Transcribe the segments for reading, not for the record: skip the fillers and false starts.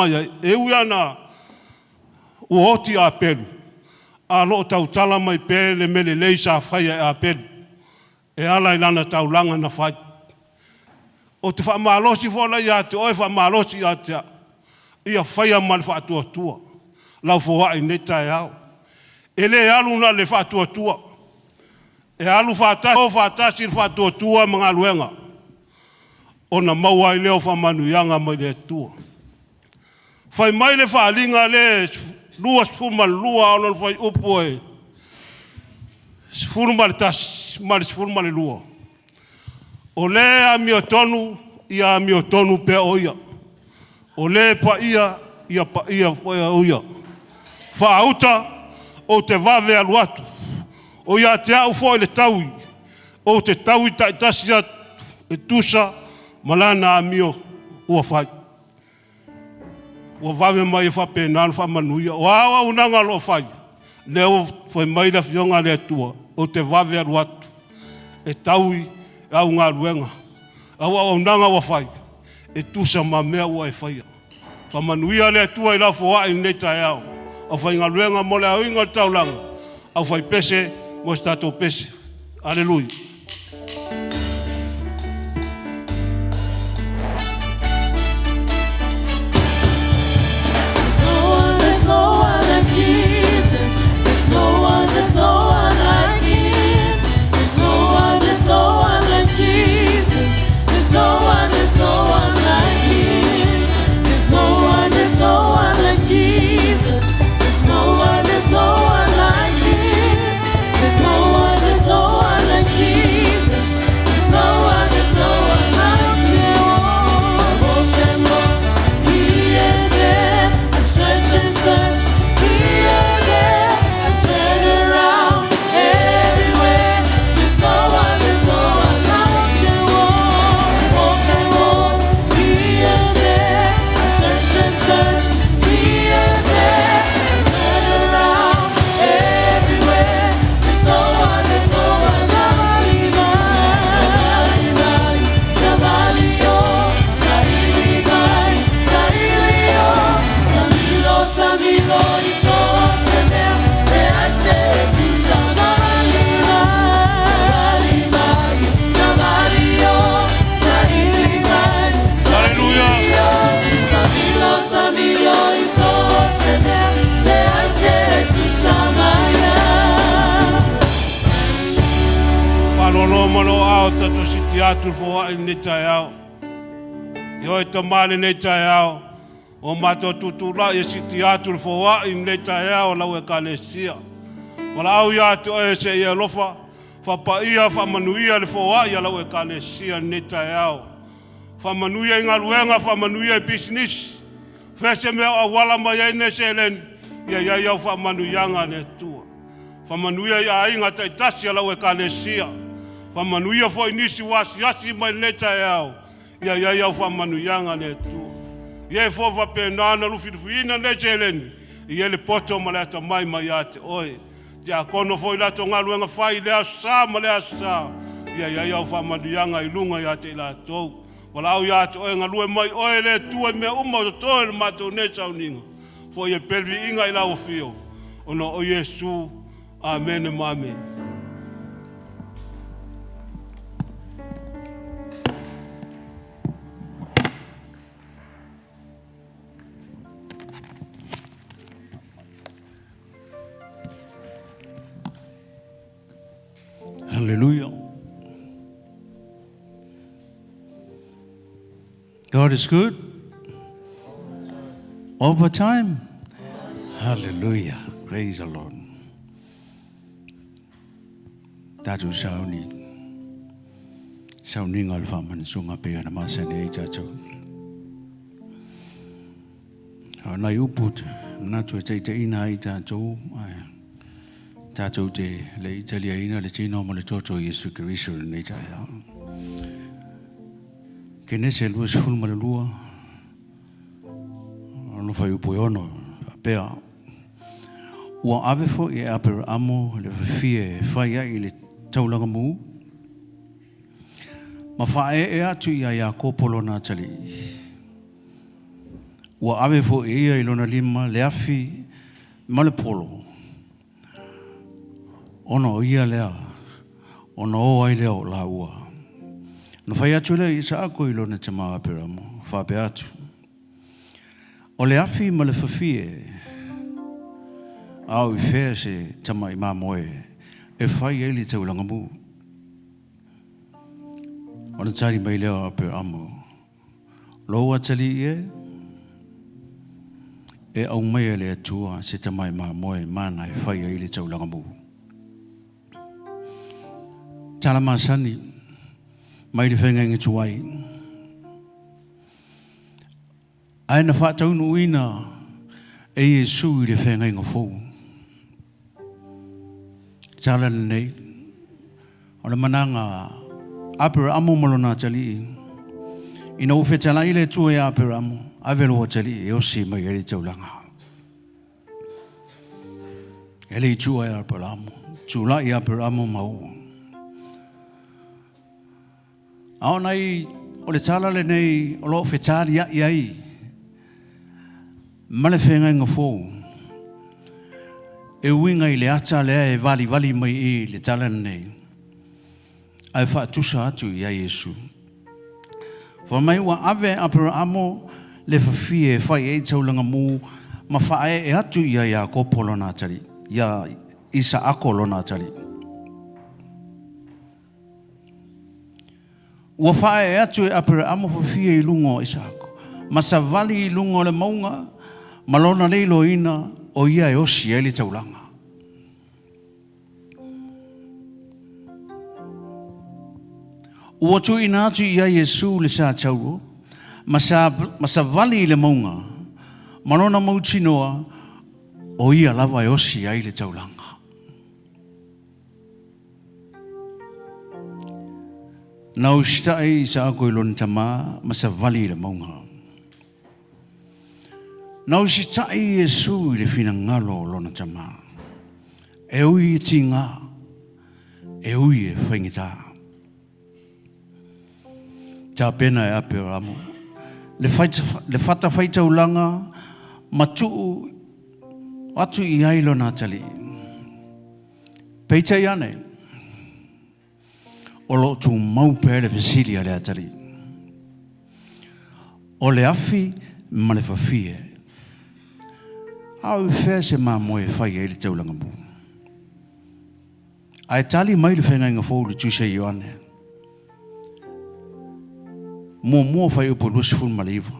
mai ai, e ui lava ina ua oti Apelu, a o lo o tautala mai pea le mea lelei sa faia e Apelu e ala i lana taulaga na fai. Ou te faamalosi foi la ia te oe, faamalosi ia te au, ia faia ma le faatuatua lau foai i lenei taeao. E le alu na o le faatuatua, e alu faatasi le faatuatua ma galuega ona maua ai lea o faamanuiaga mai le Atua. Fai mai le faaaliga lea 22 a o lona fuaiupu e 11 ma le 12, o le amiotonu ia amiotonu pea o ia, o le paia ia paia pea o ia. Faauta ou te vave alu atu, o ia te au foi le taui, ou te taui taitasi atu e tusa ma lana amio ua fai. Ua vave mai e faapena ona faamanuia. O a auaunaga o lo o fai, lea ua fai mai le Afioga a le Atua, ou te vave alu atu e taui au galuega, au auaunaga ua fai, e tusa ma mea ua e faia. Faamanuia le Atua i lau foai i lenei taeao. Aufaigaluega mo le aoina o le taulaga, aufaipese mo se tatou pese. Aleluia. There's no one, there's no one like Jesus. There's no one, there's no one like him. There's no one, there's no one like Jesus. There's no one, there's no one like him. There's no one, there's no one like Jesus. There's no one, there's no one like him. There's no one, there's no one like Jesus. There's no one, there's no one like him. Walk and walk here and there, and search and search here and there, and turn around everywhere. There's no one, there's no one like you. Walk and walk here and there, and search and search here and there, and turn around everywhere. There's no one, there's no one like you. Savalio, sailigai, sailio, tamilo, tamilo, iso semea, leai se tusa. Savali mai, savalio, sailigai, Haleluya. sailio, tamilo, tamilo, iso semea, leai se tusa maia. Faalolo ma lou ao tatou siti atu le foai lenei taeao. I oe tama lenei taeao, o matou tutulai e siti atu le foai lenei taeao lau ekalesia. Valaau ia te oe se i alofa, faapaia faamanuia le foai a lau ekalesia lenei taeao. Faamanuia i galuega, faamanuia i pisinisi. Fea se mea o auala mai ai nei seleni, ia i ai au faamanuiaga a le Atua. Faamanuia i aiga taitasi a lau ekalesia. Faamanuia foi nisi ua asiasi mai lenei taeao, ia i ai au faamanuiaga a le Atua. Ia e foi faapena ona lufilufiina nei seleni, e i ai le poto ma le atamai mai ia te oe. Tiakono foi latou galuega fai i le aso Sa ma le aso Sa, ia i ai au faamanuiaga i luga ia te i latou. Valaau ia te oe galue mai oe le Atua i mea uma o totoe le matou nei sauniga. Foi e pea le viiga i lau afio, ona o Iesu. Amene ma amene. Hallelujah. God is good. All the time. Hallelujah. Praise the Lord. Tatou sauni. Sauniga o le faamanatuga pei ona masani ai tatou. O nai upu manatu e taitaiina ai tatou, ae tatou te le i taliaina le tino ma le toto o Iesu Keriso i lenei taeao. Kenese 22, ona fuaiupu e 6, faapea, Ua ave foi e Aperaamo le fafie e fai ai i le taulaga mu, ma faaee atu ia Iakopo lona atalii. Ua ave foi e ia i lona lima le afi ma le polo, ona o ia lea, ona o ai lea o laua. Ona fai atu lea o Isaako i lona tama o Aperamo, faapea atu, O le afi ma le fafie, a o i fea se tama'i mamoe e fai ai le taulaga mu? Ona tali mai lea o Aperamo, Lou atalii e, e aumaia e le Atua se tamai mamoe mana e fai ai le taulaga mu. Tala masani mai le feagaiga tuai. Ae na faataunuuina e Iesu i le feagaiga fou. Tala lenei, o le managa Aperamo ma lona atalii. Ina ua fetalai le Atua ia Aperamo, ave lou atalii e osi mai ai le taulaga. E le i tua e Aperamo, tulai Aperamo ma ua. A o nai o le tala lenei o lo o fetaliai ai ma le feagaiga fou e uiga i le ata lea e valivali mai i le tala lenei, ae faatusa atu ia Iesu. Fai mai ua ave Aperaamo le fafie e fai ai taulaga mu ma faaee atu ia Iakopo lona atalii, ia Isaako lona atalii. Ua faaee atu e Aperaamo fafie i luga o Isaako, ma savali i luga o le mauga, ma lona leiloina o ia e osi ai le taulaga. Ua tuuina atu ia Iesu le sa tauro, ma, sa, ma savali i le mauga, ma lona mautinoa, o ia lava e osi ai le taulaga. Na usitai Isaako i lona tama ma savali i le mauga. Na usitai Iesu i le finagalo o lona tama. E ui e tigā, e ui e faigata. Tapena e Aperamo le, le fatafaitaulaga ma tuu atu i ai lona atalii. Peitai ane, o lo o tumau pea le fesili a le atalii. O le afi ma le fafie, a o i fea se mamoe e fai ai le taulaga mu? Ae tali mai le feagaiga fou i le Tusi a Ioane. Muamua fuaiupu 29.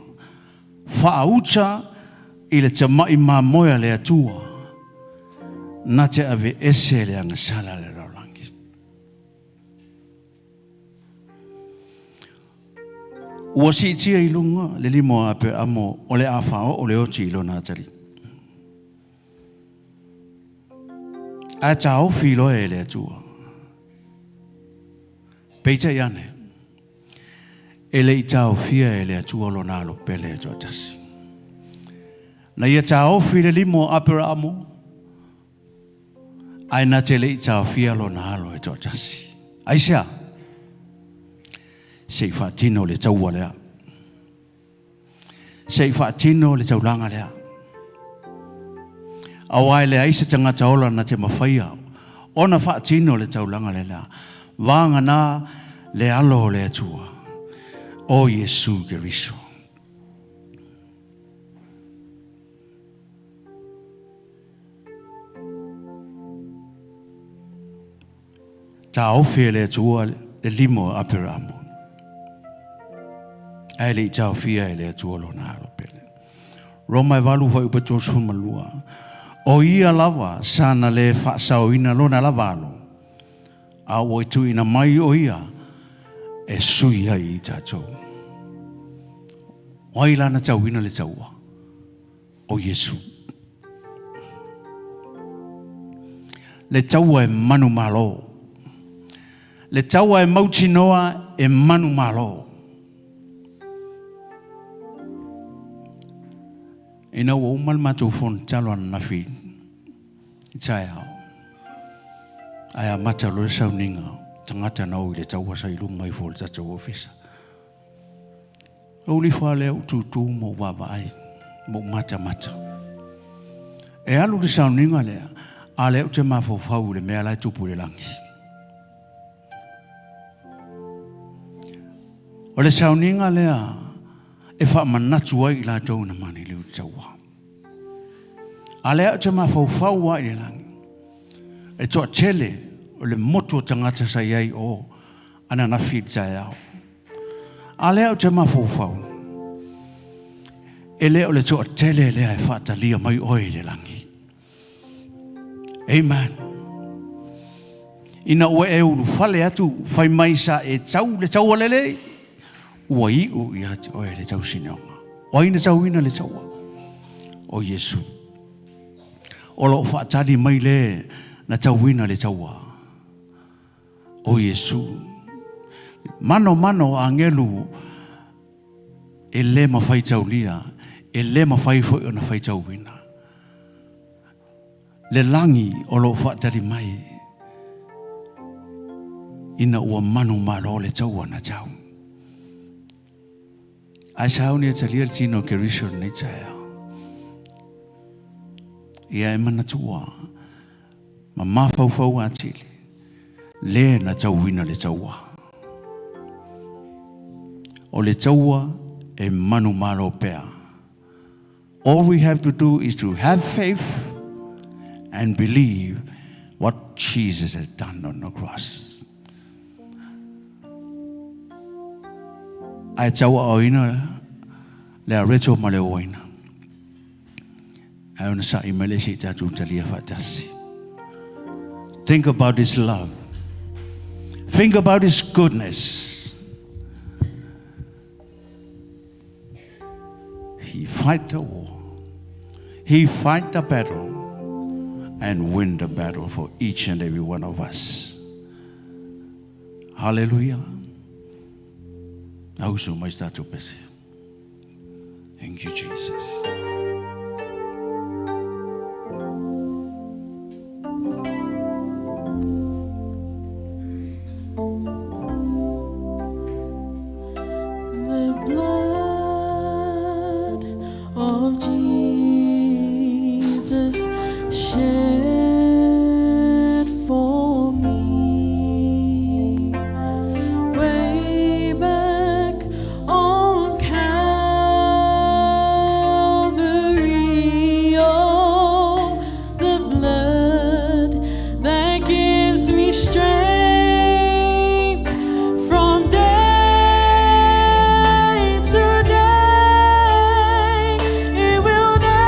Faauta i le tama'i mamoe a le Atua, na te aveese le agasala a le lalolagi. Ua siitia i luga le lima o Aperamo o le a faaoo le oti i lona atalii. Ae taofi loa e le Atua. Peitai ane, e le i taofia e le Atua lona alo pele e toatasi. Na ia taofi le lima o Aperaamo, ae na te le i taofia lona alo e toatasi. Aisea? Se i faatino le taua lea. Se i faatino le taulaga lea. Aua e leai se tagata ola na te mafaia ona faatino le taulaga lea. Vagana le alo o le Atua, o Iesu Keriso. Taofi e le Atua le lima o Aperamo. Ae le i taofia e le Atua lona alo pele. Roma e 8 fuaiupu 32. O ia lava sa na le faasaoina lona lava alo, a ua i tuuina mai o ia e sui ai i tatou. O ai la na tauina le taua? O Iesu. Le taua e manumalo. Le taua e mautinoa e manumalo. Ina ua uma le matou fono ananafi i taeao, ae amata loa le sauniga tagata na o i le taua sa i luma ifo o le tatou ofisa. Ou lifo lava lea ou tutu ma ou vaavaai. Ma ou matamata. E alu le sauniga lea, a lea ou te mafaufau i le mea la e tupu i le lagi. O le sauniga lea e faamanatu ai i latou na maniliu i le taua. A lea ou te mafaufau lava i le lagi. E toatele o le motu o tagata sa i ai o ananafi i le taeao. A lea ou te mafaufau, e le o le toatele lea e faatalia mai oe i le lagi. Amen. Ina ua e ulufale atu, fai mai sa e tau le taua lelei, ua iu ia te oe le tausinioga. O ai na tauina le taua? O Iesu. O lo o faatali mai le na tauina le taua. O Iesu. Mano mano o agelu e le mafai taulia, e le mafai foi ona faitauina. Le lagi o lo o faatali mai ina ua manumalo le taua na tau. Ae sauni e talia le tino o Keriso lenei taeao. Ia e manatua ma mafaufau atili le na tauina le taua. O le taua e manumalo pea. All we have to do is to have faith and believe what Jesus has done on the cross. Ae tauaaoina le areto ma le uaina. Ae onosa'i mai lea se i tatou talia faatasi. Think about His love. Think about His goodness. He fight the war. He fight the battle and win the battle for each and every one of us. Hallelujah. Auso mai se tatou pese. Thank you, Jesus. The blood of Jesus shed for me way back on Calvary. Oh, the blood that gives me strength from day to day. It will never,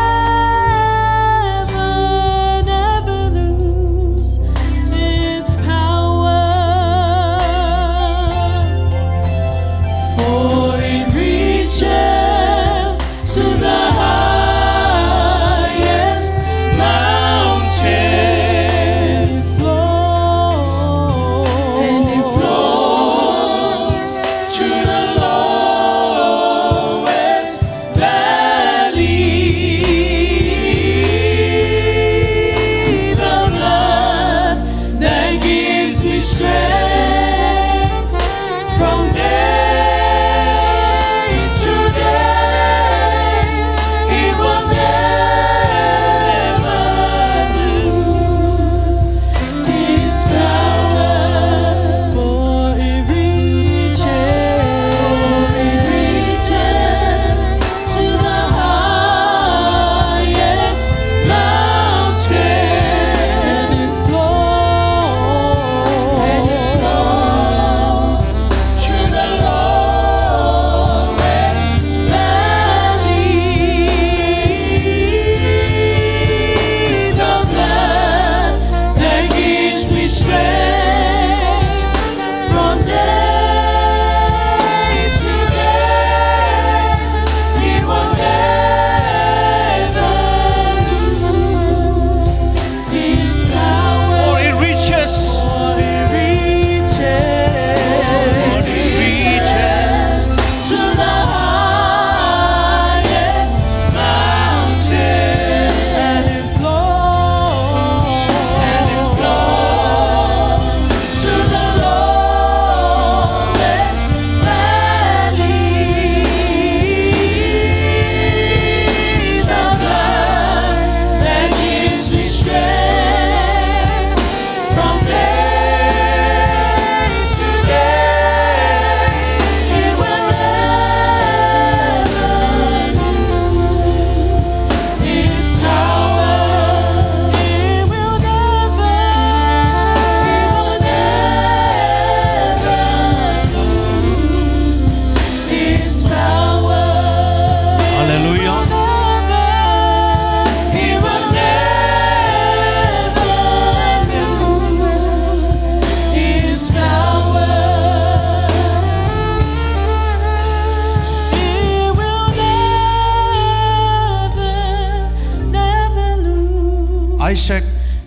Isaac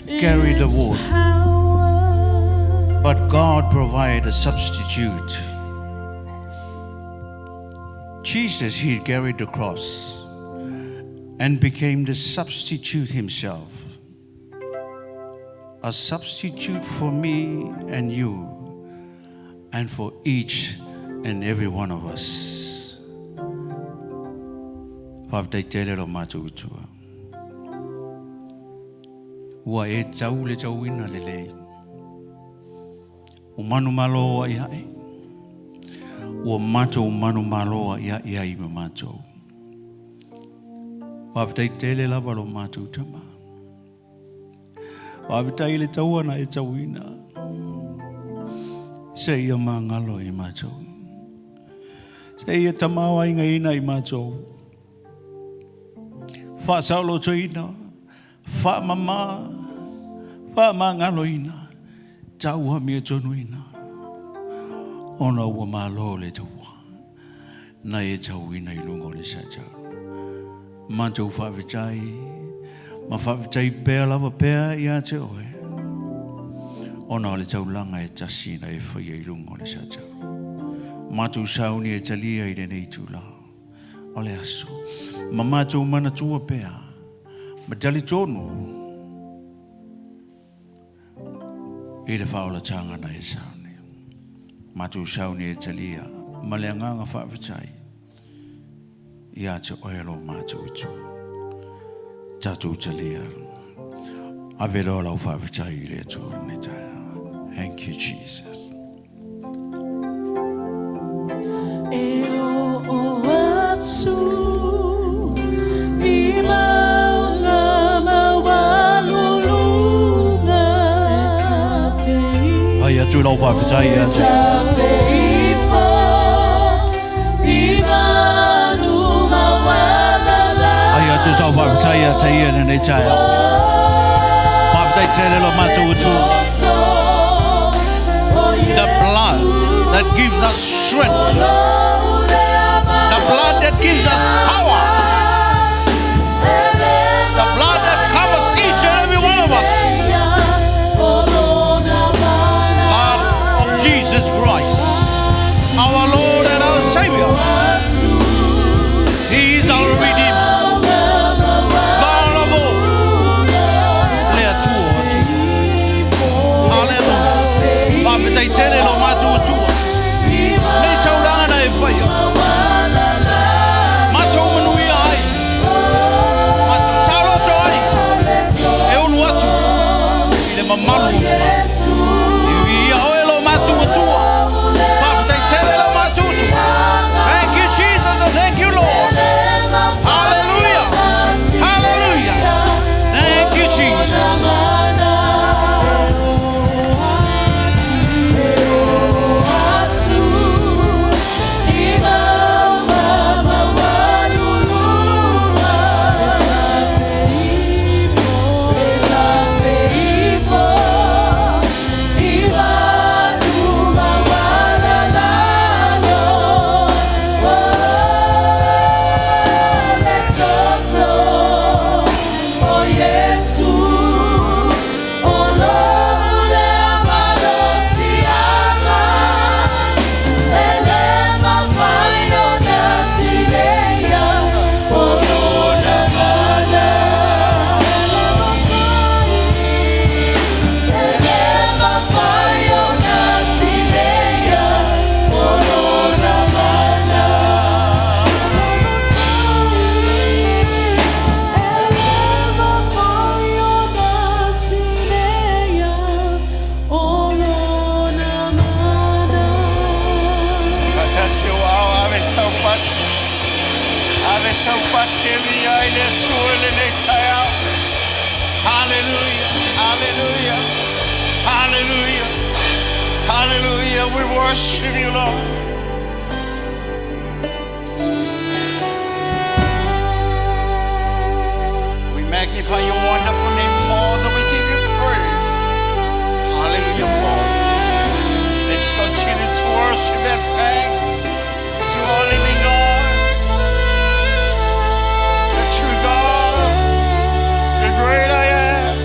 carried the Its wood, power. but God provided a substitute. Jesus, he carried the cross and became the substitute himself. A substitute for me and you, and for each and every one of us. Faafetai tele lo matou Atua. Ua e tau le tauina lelei. Ua manumalo ai ai. Ua matou manumalo ai ai ai ma matou. Faafetai tele lava lo matou Tama. Faafetai le taua na e tauina. Se ia magalo i matou. Se ia tamaoaigaina i matou. Faasaolotoina. Faamamā. Faamagaloina. Tau amiotonu Ona ua malo le taua. Na e tauina i luga o le satalo. Matou faafetai. Ma faafetai pea lava pea ia te oe. Ona o le taulaga e tasi na e faia i luga o le satalo. Matou sauni e talia i lenei itula. O le aso. Ma matou manatua pea. Ma talitonu. I le faaolataga na e sauni. Matou sauni e talia. Ma le agaga faafetai. Ia te oe lo matou Atua. Tatou talia. Ave loa lau faafetai i le Atua lenei taeao. Thank you, Jesus. E oo atu i mauga maualuluga. Hai atu lau faafetai ia te. Tafeifo i manu maualala. Hai atu sau faafetai ia te ia lenei taeao. Faafetai tele lo matou Atua. The blood that gives us strength. The blood that gives us power. The blood that covers each and every one of us. Blood of Jesus Christ, our Lord and our Savior. He is our Redeemer. God of all. Le Atua Atua. Hallelujah. Faafetai tele lo matou Atua. Nei taulaga na e faia. Matou manuia ai. Matou saoloto ai. E ulu atu. I le mamalu o Ia oe lo matou Atua. Faafetai tele lo matou Atua. Thank you, Jesus, and thank you, Lord. Hallelujah. Hallelujah. Thank you, Jesus. Faatasi o ao ave sau pati. Ave sau pati e viia ai le Atua i lenei taeao. Hallelujah, hallelujah, hallelujah, hallelujah. We worship you, Lord. We magnify your wonderful name, Father. We give you praise. Hallelujah, Father. Let's continue to worship and thanks to our living God, the true God, the great I am.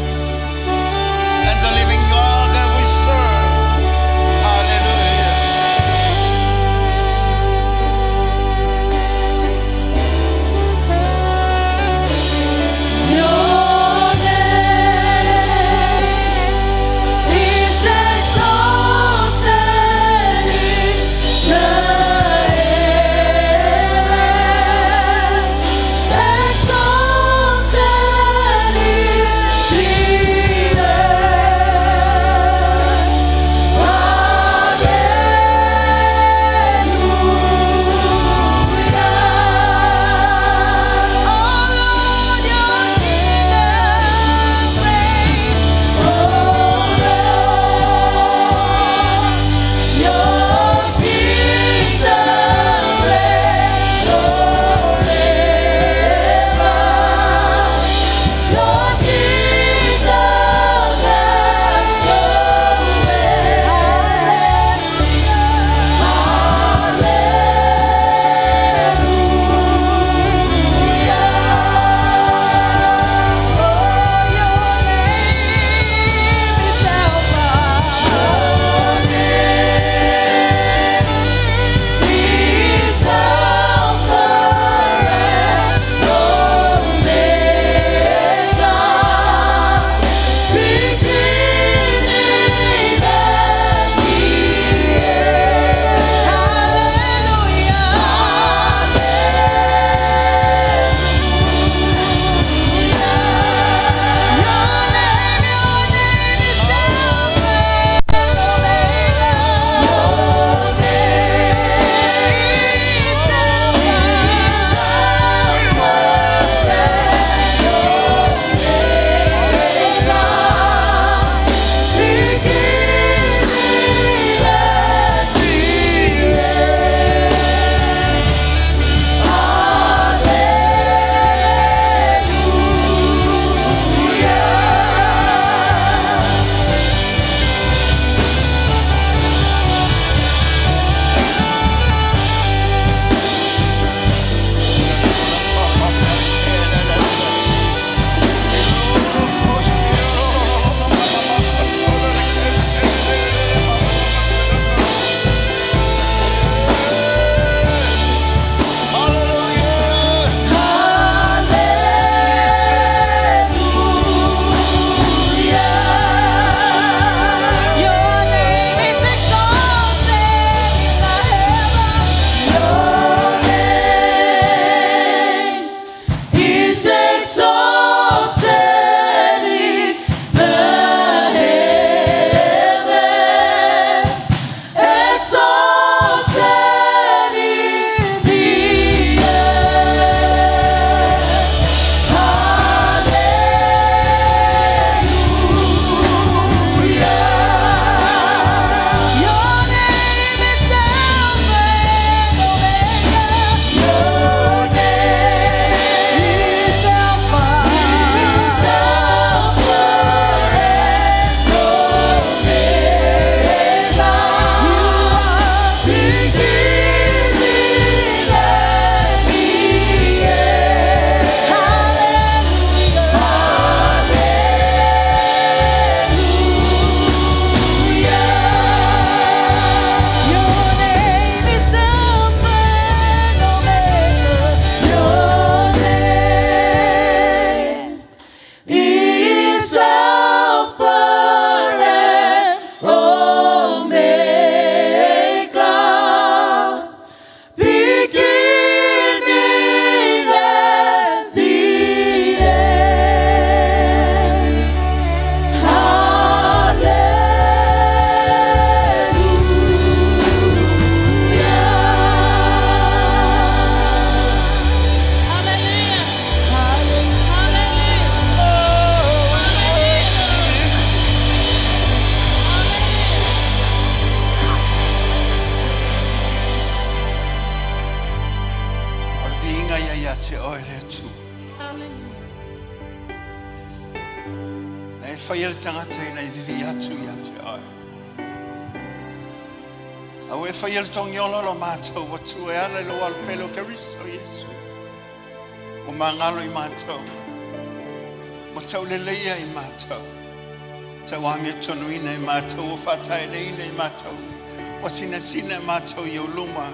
faia le tagata ina ia vivii atu ia te oe. A ua e faia le togiola o lo matou Atua e ala i lou Alo pele o Keriso Iesu. Ua magalo i matou. Ua tauleleia i matou. Tauamiotonuina i matou, ua faataeleina i matou, ua sinasina i matou i ou luma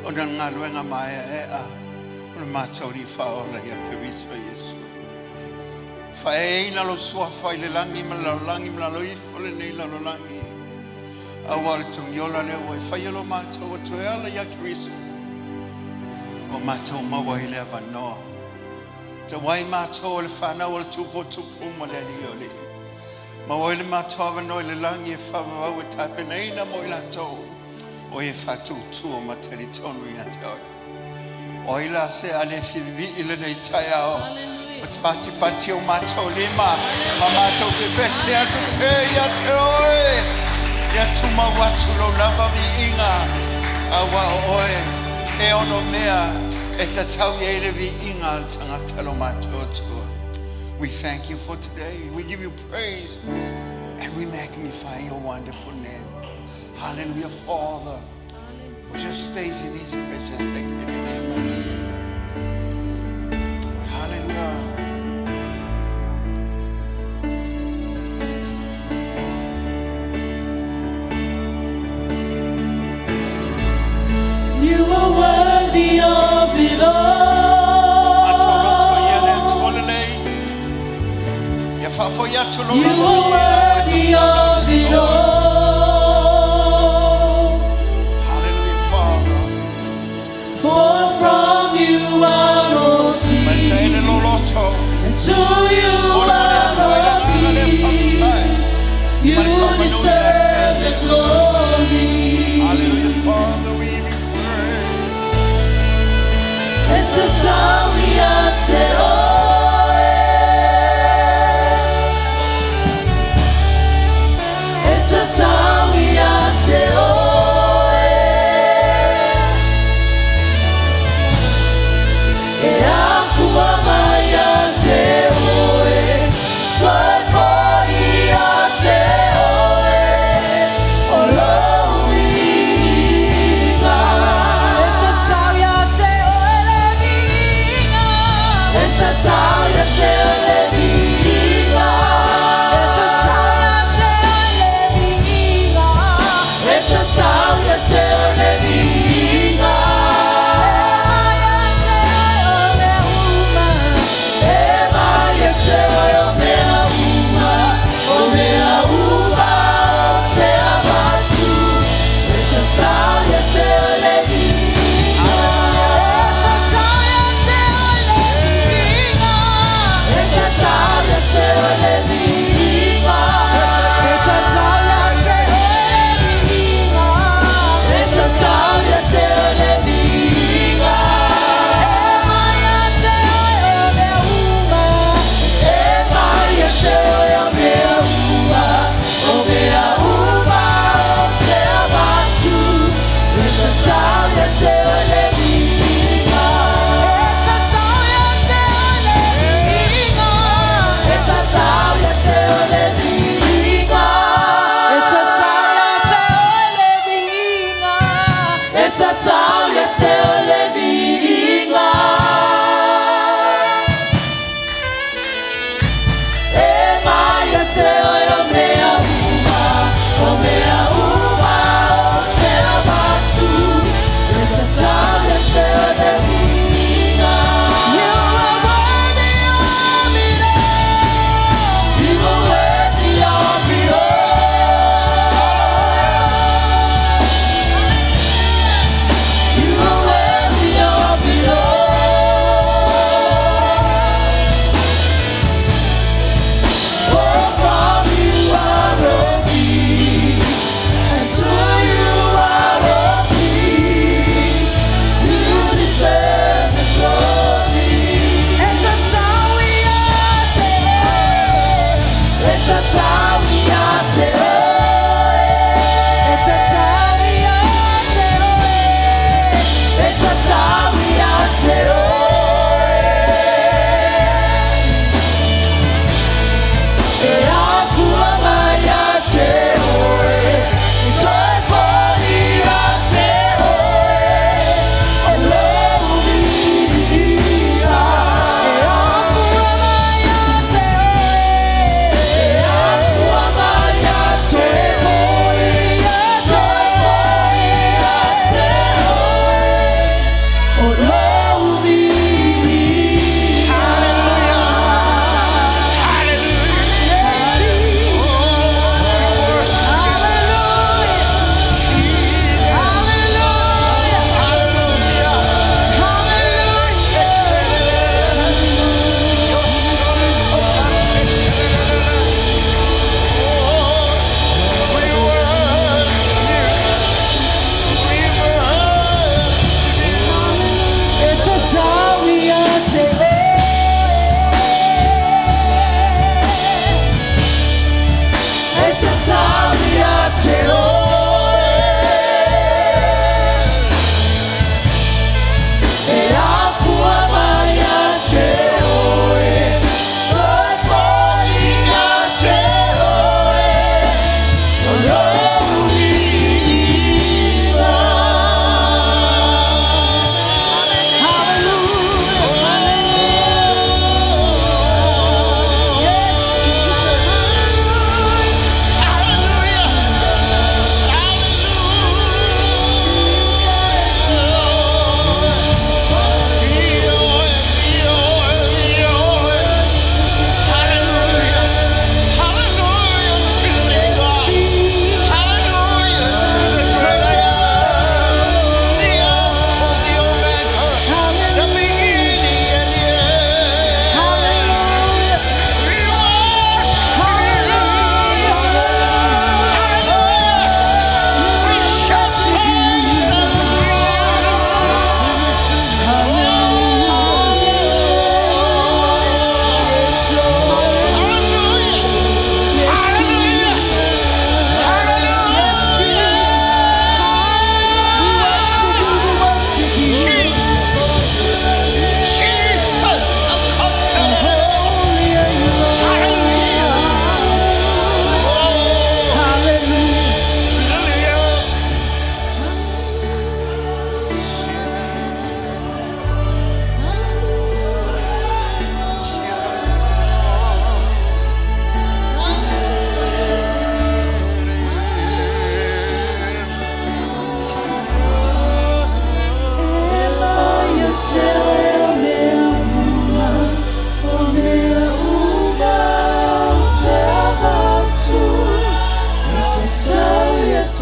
ona o le galuega maeaea o le matou Alii Faaola ia Keriso Iesu. Faaeaina lou suafa i le lagi ma le lalolagi ma lalo ifo o lenei lalolagi, aua o le togiola lea ua e faia lo matou Atua e ala ia Keriso, ua matou maua ai le avanoa. Tauai matou o le fanau a le Tupu o Tupu ma le Alii o Alii. Maua ai le matou avanoa i le lagi e faavavau e tapenaina mo i latou o e faatuatua ma talitonu ia te oe. O ai la se a le fia vivii i lenei taeao ma te patipati o matou lima ma matou pepese atu pea ia te oe. Ia tumau atu lou lava viiga, aua o oe e ono mea e tatau i ai le viiga a le tagata lo matou Atua. We thank you for today. We give you praise and we magnify your wonderful name. Hallelujah, Father. Just stays in his precious sacred name. Hallelujah. You are worthy of it all. Matou loto ia le Atua lelei. Ia faafoi atu lo You lava are worthy of it all. Hallelujah, Father. For from you are all Maitaele things, lo loto. and to you are all things. You deserve the glory. Hallelujah, Father, we give you praise. E tatau ia te oe. E tatau ia te oe. E afua mai ia te oe. Toe foi ia te oe. O lou viiga. E tatau ia te oe le viiga. E tatau ia te oe le viiga. E tatau ia te oe le viiga. E tatau ia te oe le viiga. E mai ia te oe o mea uma. E mai ia te oe o mea uma. O mea uma ou te avatu. E tatau ia te oe le viiga. E tatau ia te oe le viiga. E tatau ia te oe le viiga. E tatau ia te oe le viiga. E tatau ia te oe le viiga. E mai ia te oe o mea uma. E mai ia te oe o mea uma. O mea uma ou te avatu. E tatau ia te oe le viiga. E tatau ia te oe le viiga. E tatau ia te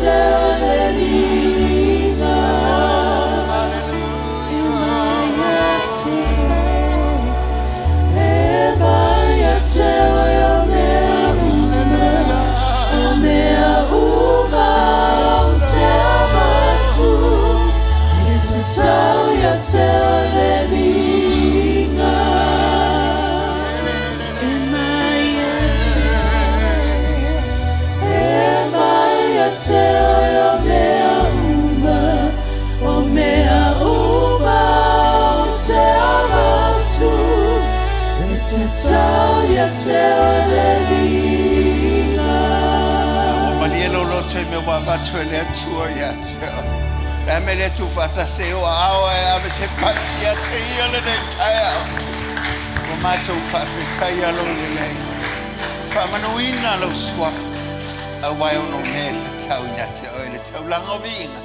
te oe le viiga. E mai ia te oe, e mai ia te oe o mea uma, o mea uma ou te avatu, e tatau ia te oe le viiga. E mai ia te oe, e mai ia te oe o mea uma, o mea uma ou te avatu, e tatau ia te oe le viiga. Ua malie lou loto i mea ua avatu e le Atua ia te oe. O le a le mea lea tuufaatasi ai ou aao ae ave se pati ia te Ia lenei taeao. Ua matou faafetaia lou lelei. Faamanuina lou suafa, aua e ono mea e tatau ia te oe le taulaga o viiga.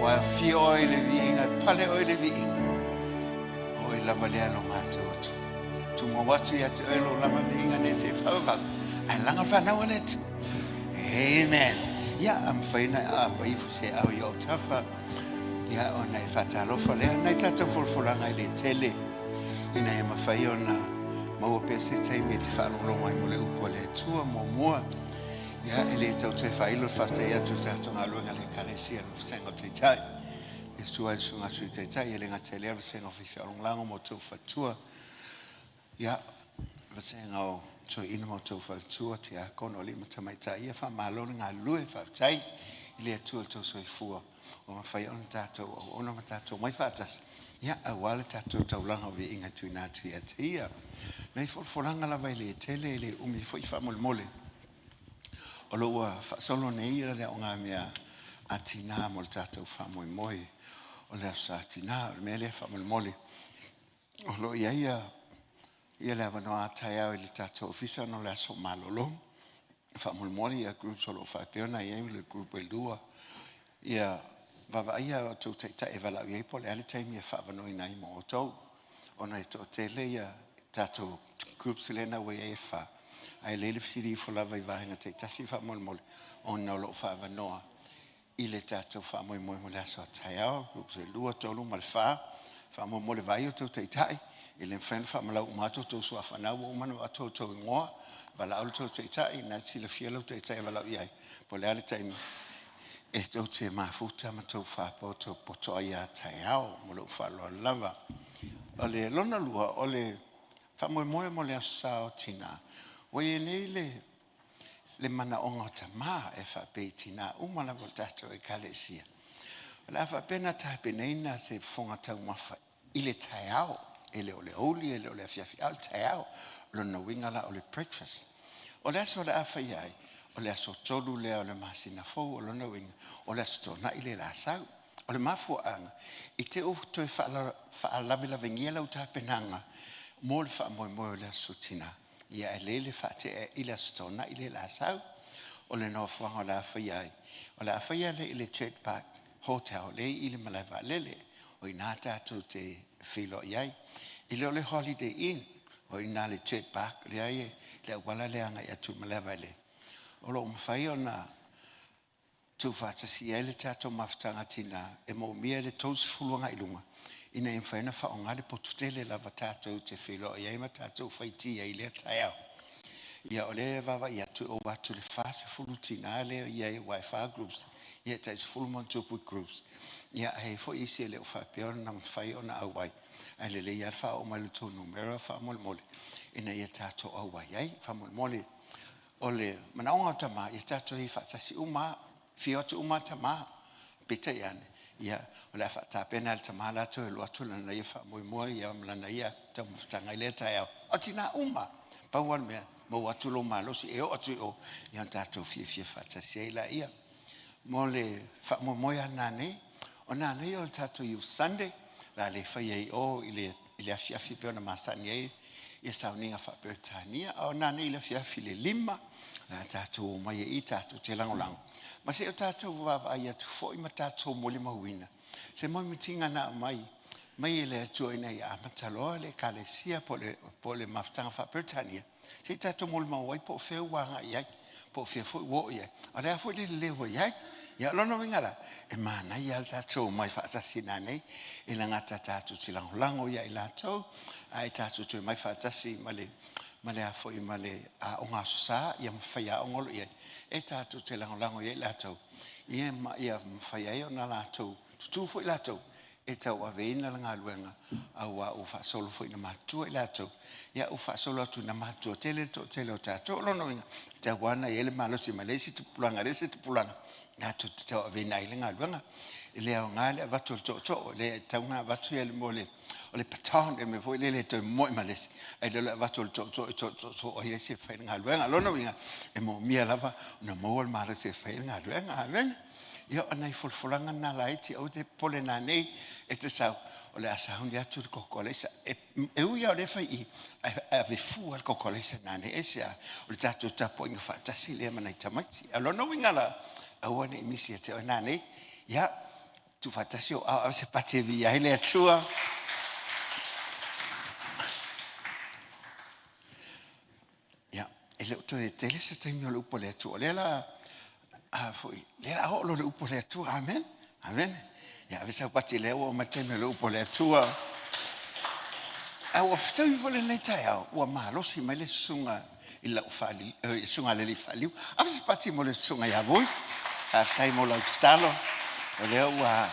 Ua afio oe i le viiga, e pale oe i le viiga. O oe lava lea lo matou Atua. Tumau atu ia te oe lou lava viiga nei seia faavavau, ae laga le fanau a le Atua. Amen. Ia, a mafai ona e aapa ifo se ao i ou tafa, ia, ona e faatalofa lea. Nai tatou folafolaga e le tele, ina ia mafai ona maua pea se taimi e te faalogologo ai mo le upu a le Atua muamua. Ia, e le tau toe faailo le faafetai atu i le tatou galuega a le Ekalesia i le Vasega o Taitai. E sua ai le Susuga Sui Taitai, e le gata i lea o le Vasega o Faifeau Lagolago ma outou faletua. Ia, vasega o toeaina ma outou faletua, tiakono, alii ma tamaitai, ia faamalo le galulue, faafetai i le Atua i le tou soifua ua mafai ona tatou auauna ma tatou omai faatasi, ia, aua le tatou taulaga o viiga e tuuina atu ia te Ia. Nai folafolaga lava e le tele, e le umi foi faamolemole. O lo o ua faasolo nei le aogamea a tinā mo le tatou faamoemoe o le Aso Sa Tinā. O le mea lea faamolemole, o lo o i ai ia le avanoa a taeao i le tatou ofisa ona o le aso malolo. Faamolemole ia groups o lo o faapea ona i ai le group e lua, ia vaavaaia a outou taitai e valaau i ai po o le a le taimi e faaavanoaina ai mo outou, ona e toatele ia tatou groups lea ua i ai e fa, ae lelei le fesili ifo lava i vaega taitasi faamolemole, ona o lo o faaavanoa i le tatou faamoemoe mo le aso a taeao, groups e 2, 3 ma le 4. Faamolemole vaai outou taitai, e le mafai ona faamalau uma atu outou suafa, ua uma ona avatu outou igoa, valaau le tou taitai, na te silafia lau taitai e valaau i ai, po o le a le taimi e tou te mafuta ma tou faapoto poto ai a taeao mo lou faaaloalo lava. O le lona lua, o le faamoemoe mo le Aso Sa o Tinā, ua i ai nei le manaoga o tamā e faapea i tinā uma lava o le tatou Ekalesia. O le a faapea ona tapenaina se fofoga taumafa i le taeao, e le o le aoauli, e le o le afiafi, a o le taeao. O lona uiga la o le breakfast. O le aso o le a faia ai, o le aso 3 lea o le masina fou, o lona uiga, o le aso Toonai le la sau. O le mafuaaga, i te i ua toe faalavelavegia lau tapenaga mo le faamoemoe o le Aso Tinā, ia e lelei le faatea i le Aso Toonai le la sau. O le nofoaga o le a faia ai, o le a faia lea i le Church Park Hotel lea i le malae vaalele, o i ina tatou te feiloai ai. E le o le Holiday Inn, o i ina le Church Park lea i le auala lea agai atu i le malae vaalele. O lo o mafai ona tuufaatasi ai le tatou mafutaga tinā e moomia le 30 agai i luga ina ia mafai ona faaaoga le potu tele lava tatou te feiloai ai ma tatou faiti ai i lea taeao. Ia o lea e vaavaai atu e ova atu i le 40 tinā lea e i ai aua e 4 groups, ia e tai 10 ma ono tupu i groups. Ia ae i ai foi isi e le o faapea ona mafai ona auai, ae lelei lava le faaoo mai o le tou numera faamolemole ina ia tatou auai ai. Faamolemole o le manaoga o tamā, ia tatou i faatasi uma, fio atu uma tamā, peitai ane, ia, o le a faatapena e le tamā latou e alu atu lana ia faamoemoe ia ma lana ia taumafataga i lea taeao. O tinā uma, pau lava le mea, maua atu lou malosi e oo atu i o, ia ona tatou fiafia faatasi ai laia. Mo le faamoemoe a nanei, o nanei o le tatou Youth Sunday, la le faia i o i le afiafi pe ona masani ai ia sauniga faa-Peretania, a o nanei i le afiafi le 5, la tatou omai ai tatou te lagolago. Ma se o tatou vaavaai atu foi ma tatou molimauina, se molimitiga na aumai mai e le Atua ina ia amata loa le Ekalesia po o le mafutaga faa-Peretania, se i tatou molimau ai po o fea ua agai i ai, po o fea foi ua oo i ai. O le a foi le lelei ua i ai. Ia, o lona uiga la, e manaia lava le tatou omai faatasi nanei, e le gata tatou te lagolago ia i latou, ae tatou te omai faatasi ma le ma le a foi ma le aoga Aso Sa, ia ma faiaoga o lo o i ai, e tatou te lagolago i ai latou, ia ma ia mafai ai ona latou tutū foi latou e tauaveina le galuega, auā ua faasolo foi ina matutua i latou, ia ua faasolo atu ina matutua tele le toatele o tatou. O lona uiga, e tatau lava ona i ai le malosi mai le isi tupulaga i le isi tupulaga latou te tauaveina ai le galuega. E le aoga le avatu o le tootoo, e leai e tatau ona avatu le mea o le baton, le mea foi lele e toe momoe ma le isi, ae le o le avatu o le tootoo e tootoo ai le isi e fai le galuega. O lona uiga, e manaomia lava ona maua le malosi e fai ai le galuega. Amene. Ia, o nai folafolaga na laiti, aua e te popole nanei e te sau, o le a sauni atu le koko a le aisa. E ui lava o lea e fai i i, ae ave fua le koko a le aisa nanei. Aisea? O le tatou tapuaiga faatasi lea ma nai tamaiti. A o lona uiga la, aua ne i misi ia te oe nanei. Ia, tuufaatasi ou aao, ave se pati e viia ai le Atua. Ia, e le o toe tele se taimi o le upu a le Atua. O lea la, a foi, lea la oo loa le upu a le Atua. Amen. Amen. Ia ave sau pati lea ua oo mai le taimi o le upu a le Atua. Ae ua fetaui foi lenei taeao, ua malosi mai le susuga i lau faali, susuga a le alii faaliu. Ave se pati mo le susuga ia Vui. Faafetai mo lau tatalo. O lea ua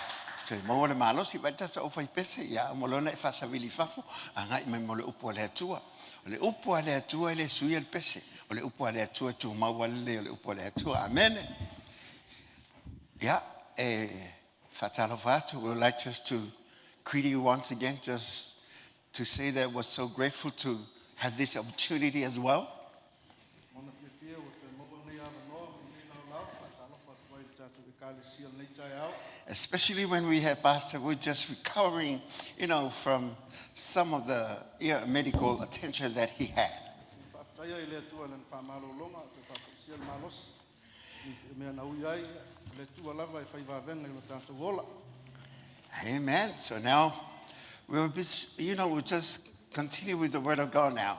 toe maua le malosi. Vaai le tatou aufaipese, ia uma loa ona e faasavili i fafo, agai mai mo le upu a le Atua. O le upu a le Atua e le suia le pese. O le upu a le Atua e tumau lava le lelei o le upu a le Atua. Amene. Ia, e faatalofa atu. We would like just to greet you once again, just to say that we're so grateful to have this opportunity as well. Mana fiafia ua toe maua lenei avanoa ma lenei laolao e faatalofa atu ai i le tatou Ekalesia i lenei taeao. Especially when we have Pastor Wu just recovering from some of the medical attention that he had. E faafetaia i le Atua i lana faamalologa o toe faafoisia le malosi i mea na ui ai, o le Atua lava e fai vavega i lo tatou ola. Amen. So now we'll be, you know, we'll just continue with the Word of God now.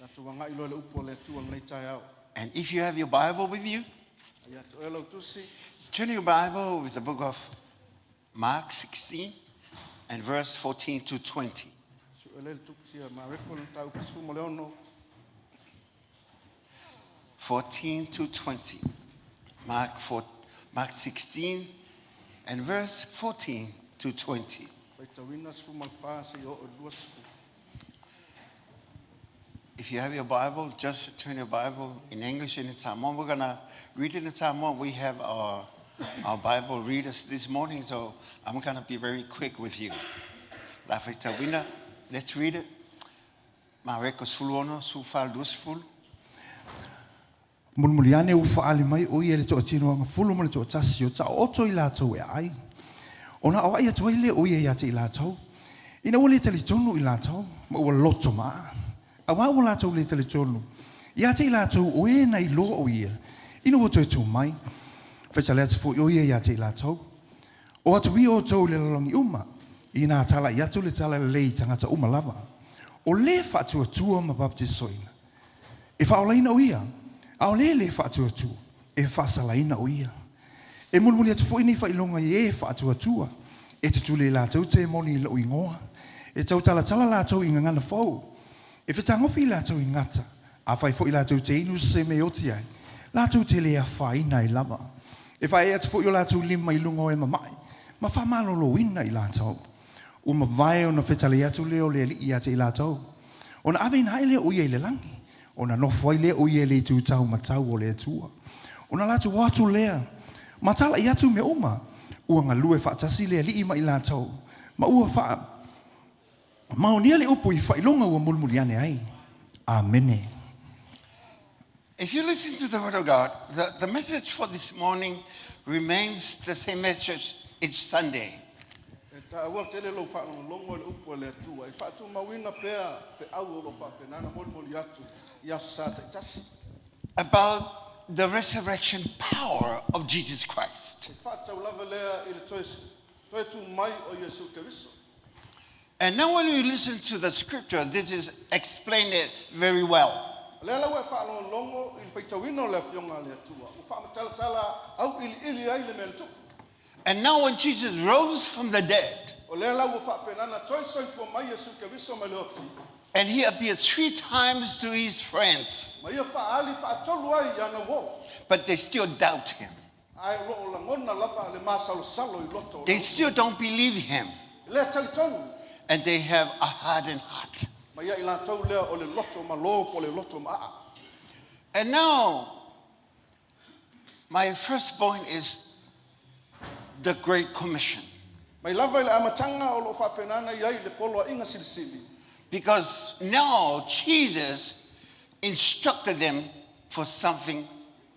Tatou agai loa i le upu a le Atua i lenei taeao. And if you have your Bible with you, A ia te oe lau tusi, turn your Bible with the book of Mark 16 and verse 14 to 20. Sue lea le tusi a Mareko le mataupu 16, 14 to 20. Mark, 4, Mark 16 and verse 14 to 20. Faitauina 14 seia oo i le 20. If you have your Bible, just turn your Bible in English and in Samoan. We're going to read it in Samoan. We have our Bible readers this morning, so I'm going to be very quick with you. La faitauina, let's read it. Mareko 16, 14 20. Mulimuli ane ua faaali mai o ia i le toatinoaga fulu ma le toatasi o taooto i latou e ai. Ona aoai atu ai lea o ia ia te i latou, ina ua le talitonu i latou, ma ua loto maa, auā ua latou le talitonu ia te i latou o e na iloa o ia, ina ua toe tu mai. Fetale atu foi o ia ia te i latou, O atu ia outou i le lalolagi uma, inā talai atu le tala lelei i tagata uma lava. O le faatuatua ma bapetisoina, e faaolaina o ia, a o le lē faatuatua, e faasalaina o ia. E mulimuli atu foi nei faailoga i e faatuatua, e tutuli e latou temoni i lou igoa, e tautalatala latou i gagana fou, e fetagofi i latou i gata, afai foi latou te inu se mea e oti ai, latou te le afaina ai lava. E faaee atu foi o latou lima i luga o e mama'i, ma faamaloloina i latou. Ua mavae ona fetalai atu lea o le Alii ia te i latou, ona aveina ae lea o ia i le lagi, ona nofo ai lea o ia i le itu taumatau o le Atua. Ona latou o atu lea, ma talai atu mea uma, ua galue faatasi le Alii ma i latou, ma ua faamaonia le upu i faailoga ua mulimuli ane ai. Amene. If you listen to the Word of God, the message for this morning remains the same message each Sunday. E taua tele lou faalogologo i le upu a le Atua e faatumauina pea feau o lo o faapena ona molimoli atu i Aso Sa taitasi. About the resurrection power of Jesus Christ. E faatatau lava lea i le toe, toe tu mai o Iesu Keriso. And now when we listen to the scripture, this is explained it very well. O lea la ua e faalogologo i le faitauina o le Afioga a le Atua, ua faamatalatala auiliili ai le mea na tupu. And now when Jesus rose from the dead, O lea la ua faapena ona toe soifua mai Iesu Keriso mai le oti, and he appeared three times to his friends, ma ia faaali faatolu ai i ana uō, but they still doubt him. Ae o lo o lagona lava le masalosalo i loto o They le still don't believe him. Le talitonu. And they have a hardened heart. Ma ia i latou lea o le loto malo po o le loto maa. And now, my first point is the Great Commission. Mai lava i le amataga o lo o faapena ona i ai le Poloaiga Silisili. Because now Jesus instructed them for something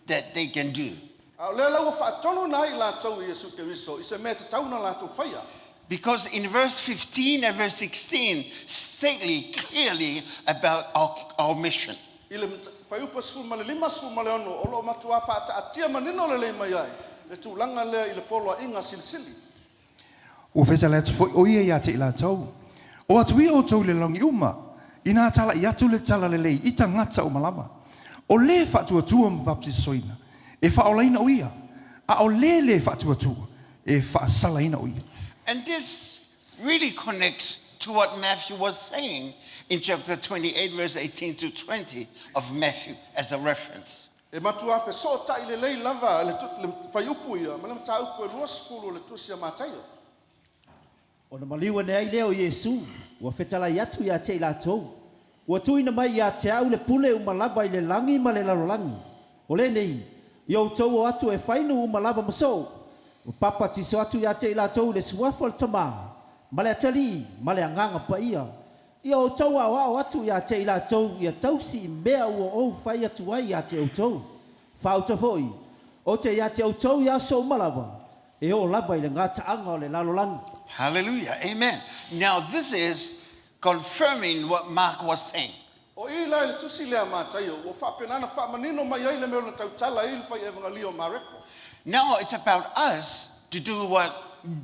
that they can do. A o lea la ua faatonu ai i latou e Iesu Keriso i se mea e tatau ona latou faia. Because in verse 15 and verse 16, stately clearly about our mission. I le fuaiupu 15, 16, o lo o matuā faataatia manino lelei mai ai le tulaga lea i le Poloaiga Silisili. Ua fetalai atu foi ʻo ia iā te i latou, O atu ia outou i le lalolagi uma, inā talaʻi atu le talalelei i tagata uma lava. O lē faatuatua ma baptisoina, e faaolaina ʻo ia, a o lē lē faatuatua, e faasalaina ʻo ia. And this really connects to what Matthew was saying in chapter 28, verse 18 to 20 of Matthew as a reference. E matua fesootai lelei lava le fuaiupu ia ma le mataupu e 20 o le Tusi a Mataio. Ona maliu ane ai lea o Iesu, ua fetalai atu ia te i latou, Ua tuuina mai ia te au le pule uma lava i le lagi ma le lalolagi. O lenei, ia outou o atu e fai nuu uma lava ma soo, ua papatiso atu ia te i latou i le suafa o le Tama, ma le Atalii, ma le Agaga Paia. Ia outou aoao atu ia te i latou ia tausi i mea ua ou fai atu ai ia te outou. Faauta foi, ou te ia te outou i aso uma lava, e oo lava i le gataaga o le lalolagi. Hallelujah. Amen. Now this is confirming what Mark was saying. O i la i le tusi lea a Mataio, ua faapena ona faamanino mai ai le mea o na tautala ai le fai evangalia o Mareko. Now it's about us to do what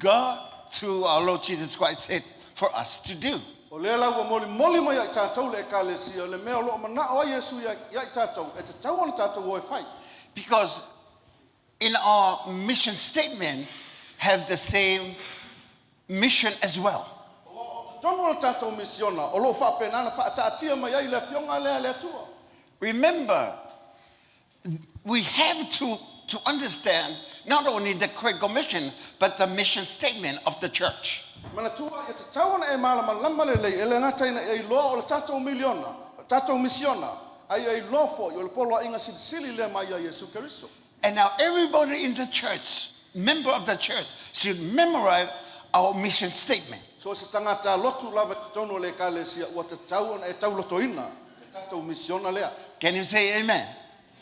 God through our Lord Jesus Christ said for us to do. O lea la ua molimoli mai ia i tatou le Ekalesia le mea o lo o manao ai Iesu ia i tatou e tatau ona tatou o e fai. Because in our mission statement have the same mission as well. O totonu o le tatou misiona o lo o faapena ona faataatia mai ai le Afioga lea a le Atua. Remember, we have to understand not only the Great Commission, but the mission statement of the church. Manatua, e tatau ona e malamalama lelei, e le gata ina e iloa o le tatou miliona, tatou misiona, a ia iloa foi o le Poloaiga Silisili lea mai ia Iesu Keriso. And now everybody in the church, member of the church, should memorize our mission statement. So o se tagata lotu lava i totonu o le Ekalesia ua tatau ona e taulotoina le tatou misiona lea. Can you say amen?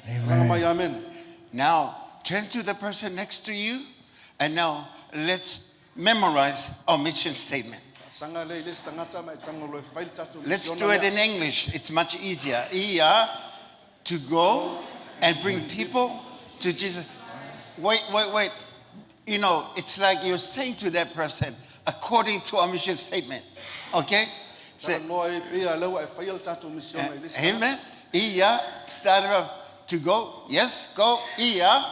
Alaga mai amene. Now, turn to the person next to you, and now let's memorize our mission statement. Faasaga lea i le isi tagata ma e tago loa e fai le tatou Let's misiona do it lea. in English. It's much easier. Ia, to go and bring people to Jesus. Wait, wait, wait. It's like you're saying to that person, according to our mission statement. Okay? Say, Talanoa ai pea lea ua e faia le tatou misiona i le isi tagata. Amen. Ia, start up to go. Yes, go. Ia,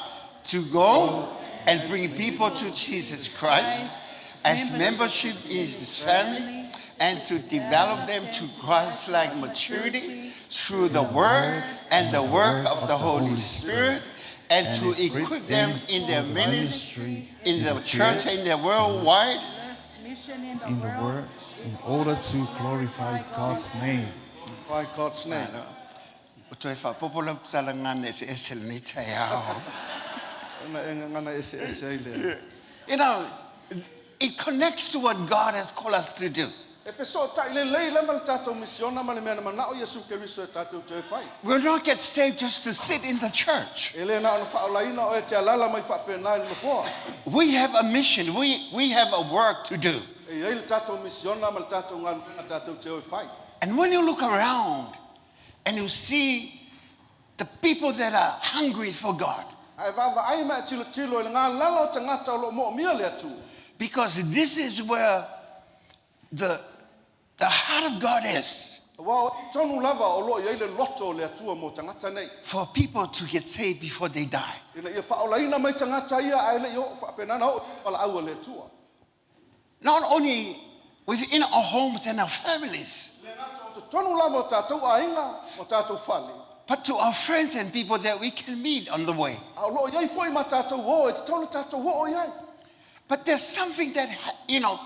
to go and bring people to Jesus Christ as membership in his family and to develop them to Christ-like maturity through the word and the work of the Holy Spirit, and to equip them in their ministry, in the church, in their worldwide Mission in the In the world. world, in order to glorify God's name. Glorify God's name. O toe faapopo lau tala gagana eseese lenei taeao. Ona e gagana eseese ai lea. It connects to what God has called us to do. E fesootai lelei lava le tatou misiona ma le mea na manao Iesu Keriso e tatou toe fai. We'll not get saved just to sit in the church. E le na ona faaolaina oe e te alaala mai faapena i le nofoa. We have a mission. We have a work to do. E i ai le tatou misiona ma le tatou galuega tatou te o e fai. And when you look around and you see the people that are hungry for God, A e vaavaai ma e tilotilo i le galala o tagata o lo o moomia le Atua. Because this is where the heart of God is. Auā o i tonu lava o lo o i ai le loto o le Atua mo tagata nei. For people to get saved before they die. Ina ia faaolaina mai tagata ia ae le i oo faapena ona oo i le valaau a le Atua. Not only within our homes and our families. E le gata o totonu lava o tatou aiga ma tatou fale. But to our friends and people that we can meet on the way. A o lo o i ai foi ma tatou uo e tatau ona tatou oo i ai. But there's something that, you know,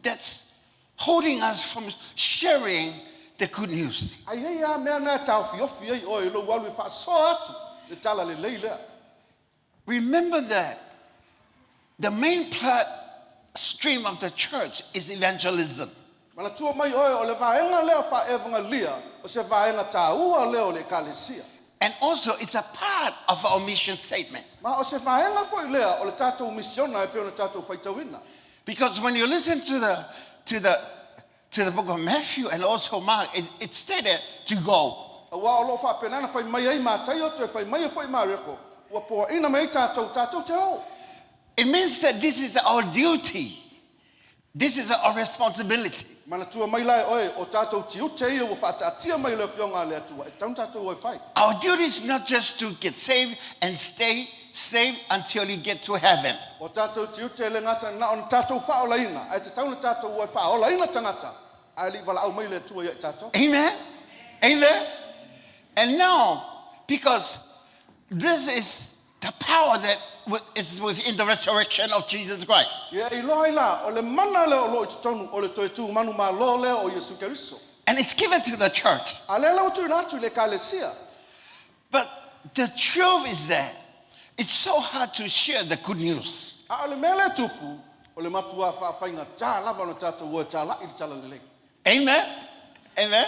that's holding us from sharing the good news. A i ai lava mea na e taofiofi ai oe i lou alu e faasoa atu le tala lelei lea. Remember that the main plot stream of the church is evangelism. Manatua mai oe o le vaega lea faa-evangelia o se vaega taua lea o le Ekalesia. And also it's a part of our mission statement. Ma o se vaega foi lea o le tatou misiona e pei ona tatou faitauina. Because when you listen to the, to the, to the book of Matthew and also Mark, it, it stated to go. Aua o lo o faapena ona fai mai ai Mataio toe fai mai ai foi Mareko, ua poaina mai ai tatou, tatou te o. It means that this is our duty. This is our responsibility. Manatua mai la e oe, o tatou tiute ia ua faataatia mai e le Afioga a le Atua, e tatau ona tatou o e fai. Our duty is not just to get saved and stay saved until you get to heaven. O tatou tiute e le gata na ona tatou faaolaina, ae tatau ona tatou o e faaolaina tagata ae le i valaau mai le Atua ia i tatou. Amen? Amen? And now, because this is the power that is within the resurrection of Jesus Christ. Ia e iloa ai la, o le mana lea o lo o i totonu o le toe tū manumalo lea o Iesu Keriso. And it's given to the church. A lea la ua tuuina atu i le Ekalesia. But the truth is that it's so hard to share the good news. A o le mea lea e tupu, o le matuā faafaigata lava ona tatou o e tāla'i le Talalelei. Amen? Amen?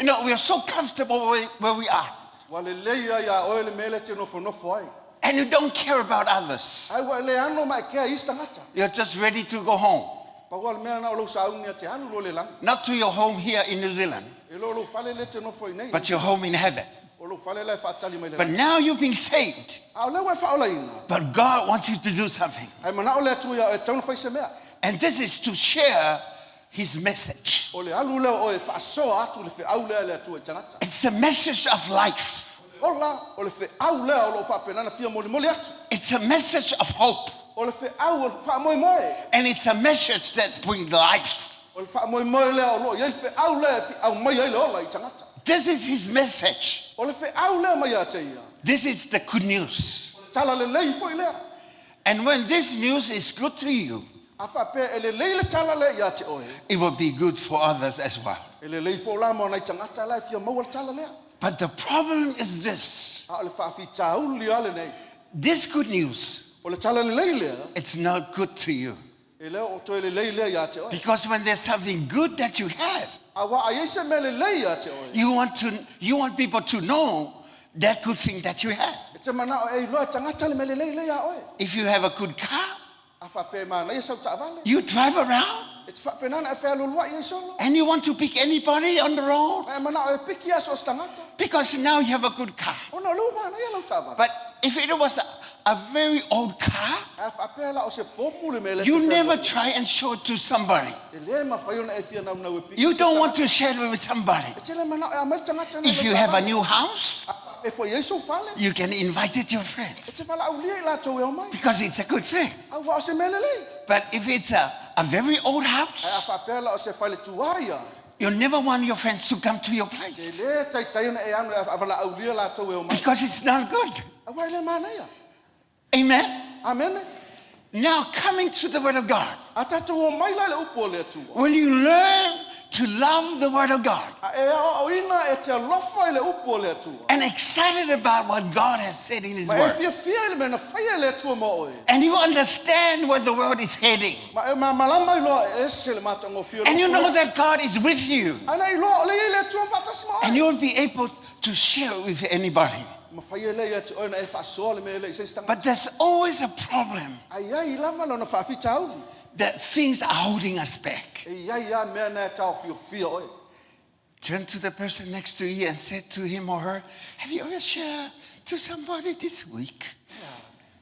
You know, we are so comfortable where, where we are. Ua lelei lava iā oe le mea lea e te nofonofo ai. And you don't care about others. Ae ua e le ano ma e kea i isi tagata. You're just ready to go home. Pau lava le mea na o lou sauni ia te alu loa le lagi. Not to your home here in New Zealand. E le o lou fale lea e te nofo ai nei. But your home in heaven. O lou fale la e faatali mai le But lagi. now you've been saved. A o lea ua e faaolaina. But God wants you to do something. Ae manao le Atua iā oe e tatau ona fai se mea. And this is to share his message. O le alu lea o oe e faasoa atu le feau lea a le Atua i tagata. It's the message of life. Ola, o le feau lea o lo o faapena ona fia molimoli atu. It's a message of hope. O le feau o le faamoemoe. And it's a message that brings life. O le faamoemoe lea o lo o i ai le feau lea e feau mai ai le ola i tagata. This is his message. O le feau lea mai ia te ia. This is the good news. O le tala lelei foi lea. And when this news is good to you, A faapea e lelei le tala lea ia te oe, it will be good for others as well. e lelei foi la mo nai tagata la e fia maua le tala lea. But the problem is this. A o le faafitauli lava lenei. This good news, O le tala lelei lea, it's not good to you. e le o toe lelei lea ia te oe. Because when there's something good that you have, Aua a i ai se mea lelei ia te oe, you want, to, you want people to know that good thing that you have. e te manao e iloa e tagata le mea lelei lea ia oe. If you have a good car, A faapea e manaia sau taavale, you drive around e te faapena ona e fealualuai ai solo. and you want to pick anybody on the road Ma e manao e piki lava so o se tagata, because now you have a good car. ona o lea ua manaia lau taavale. But if it was a, a very old car, A faapea la o se pomu le mea lea e you te never fealualuai. try and show it to somebody. E le mafai ona e fia naunau e piki You se don't want tagata. to share it with somebody. E te le manao e aumai le tagata na If lau you have a taavale. new house, A faapea foi e i ai sou fale, you can invite it your e friends te valaaulia i latou e omai. because it's a good thing. Aua o se mea lelei. But if it's a, a very old Ae a house, faapea la o se fale tuai ia, you never want your friends to come to your e place le taitai ona e ano e valaaulia latou e omai. because it's not good. Aua e le manaia. Amen. Amene. Now, coming to the Word of God, A tatou omai la i le upu o le Atua. when you learn to love the Word of God A e aoaoina e te alofa i le upu o le Atua. and excited about what God has said in His Ma e Word, fiafia i le mea na faia e le Atua mo oe. and you understand where the world is heading, Ma e malamalama iloa e ese le matagofie o le and you upu know lea. that God is with you, A na iloa o lea e i ai le Atua faatasi ma and oe. you will be able to share with anybody. Mafai e lea ia te oe na e faasoa le mea lea i se isi tagata. But there's always a problem A i ai lava lona faafitauli. that things are holding us back. E i ai lava mea na e taofiofia oe. Turn to the person next to you and say to him or her, Have you ever shared to somebody this week?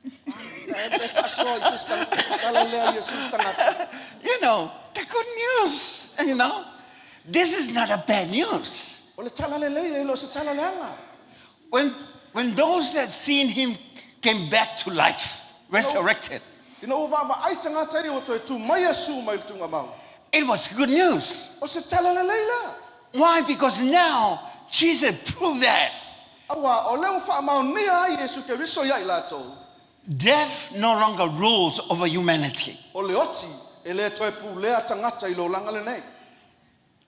E faasoa i se isi tagata, tala lea i se isi tagata. You know, the good news, you know. This is not a bad news. O le tala lelei e le o se tala leaga. When those that seen him came back to life, resurrected, Ina ua vaavaai tagata ia ua toe tu mai Iesu mai le tuugamau. it was good news. O se tala lelei lea. Why? Because now Jesus proved that Auā, o lea ua faamaonia ai Iesu Keriso ia i latou. death no longer rules over humanity. O le oti e le toe pulea tagata i le olaga lenei.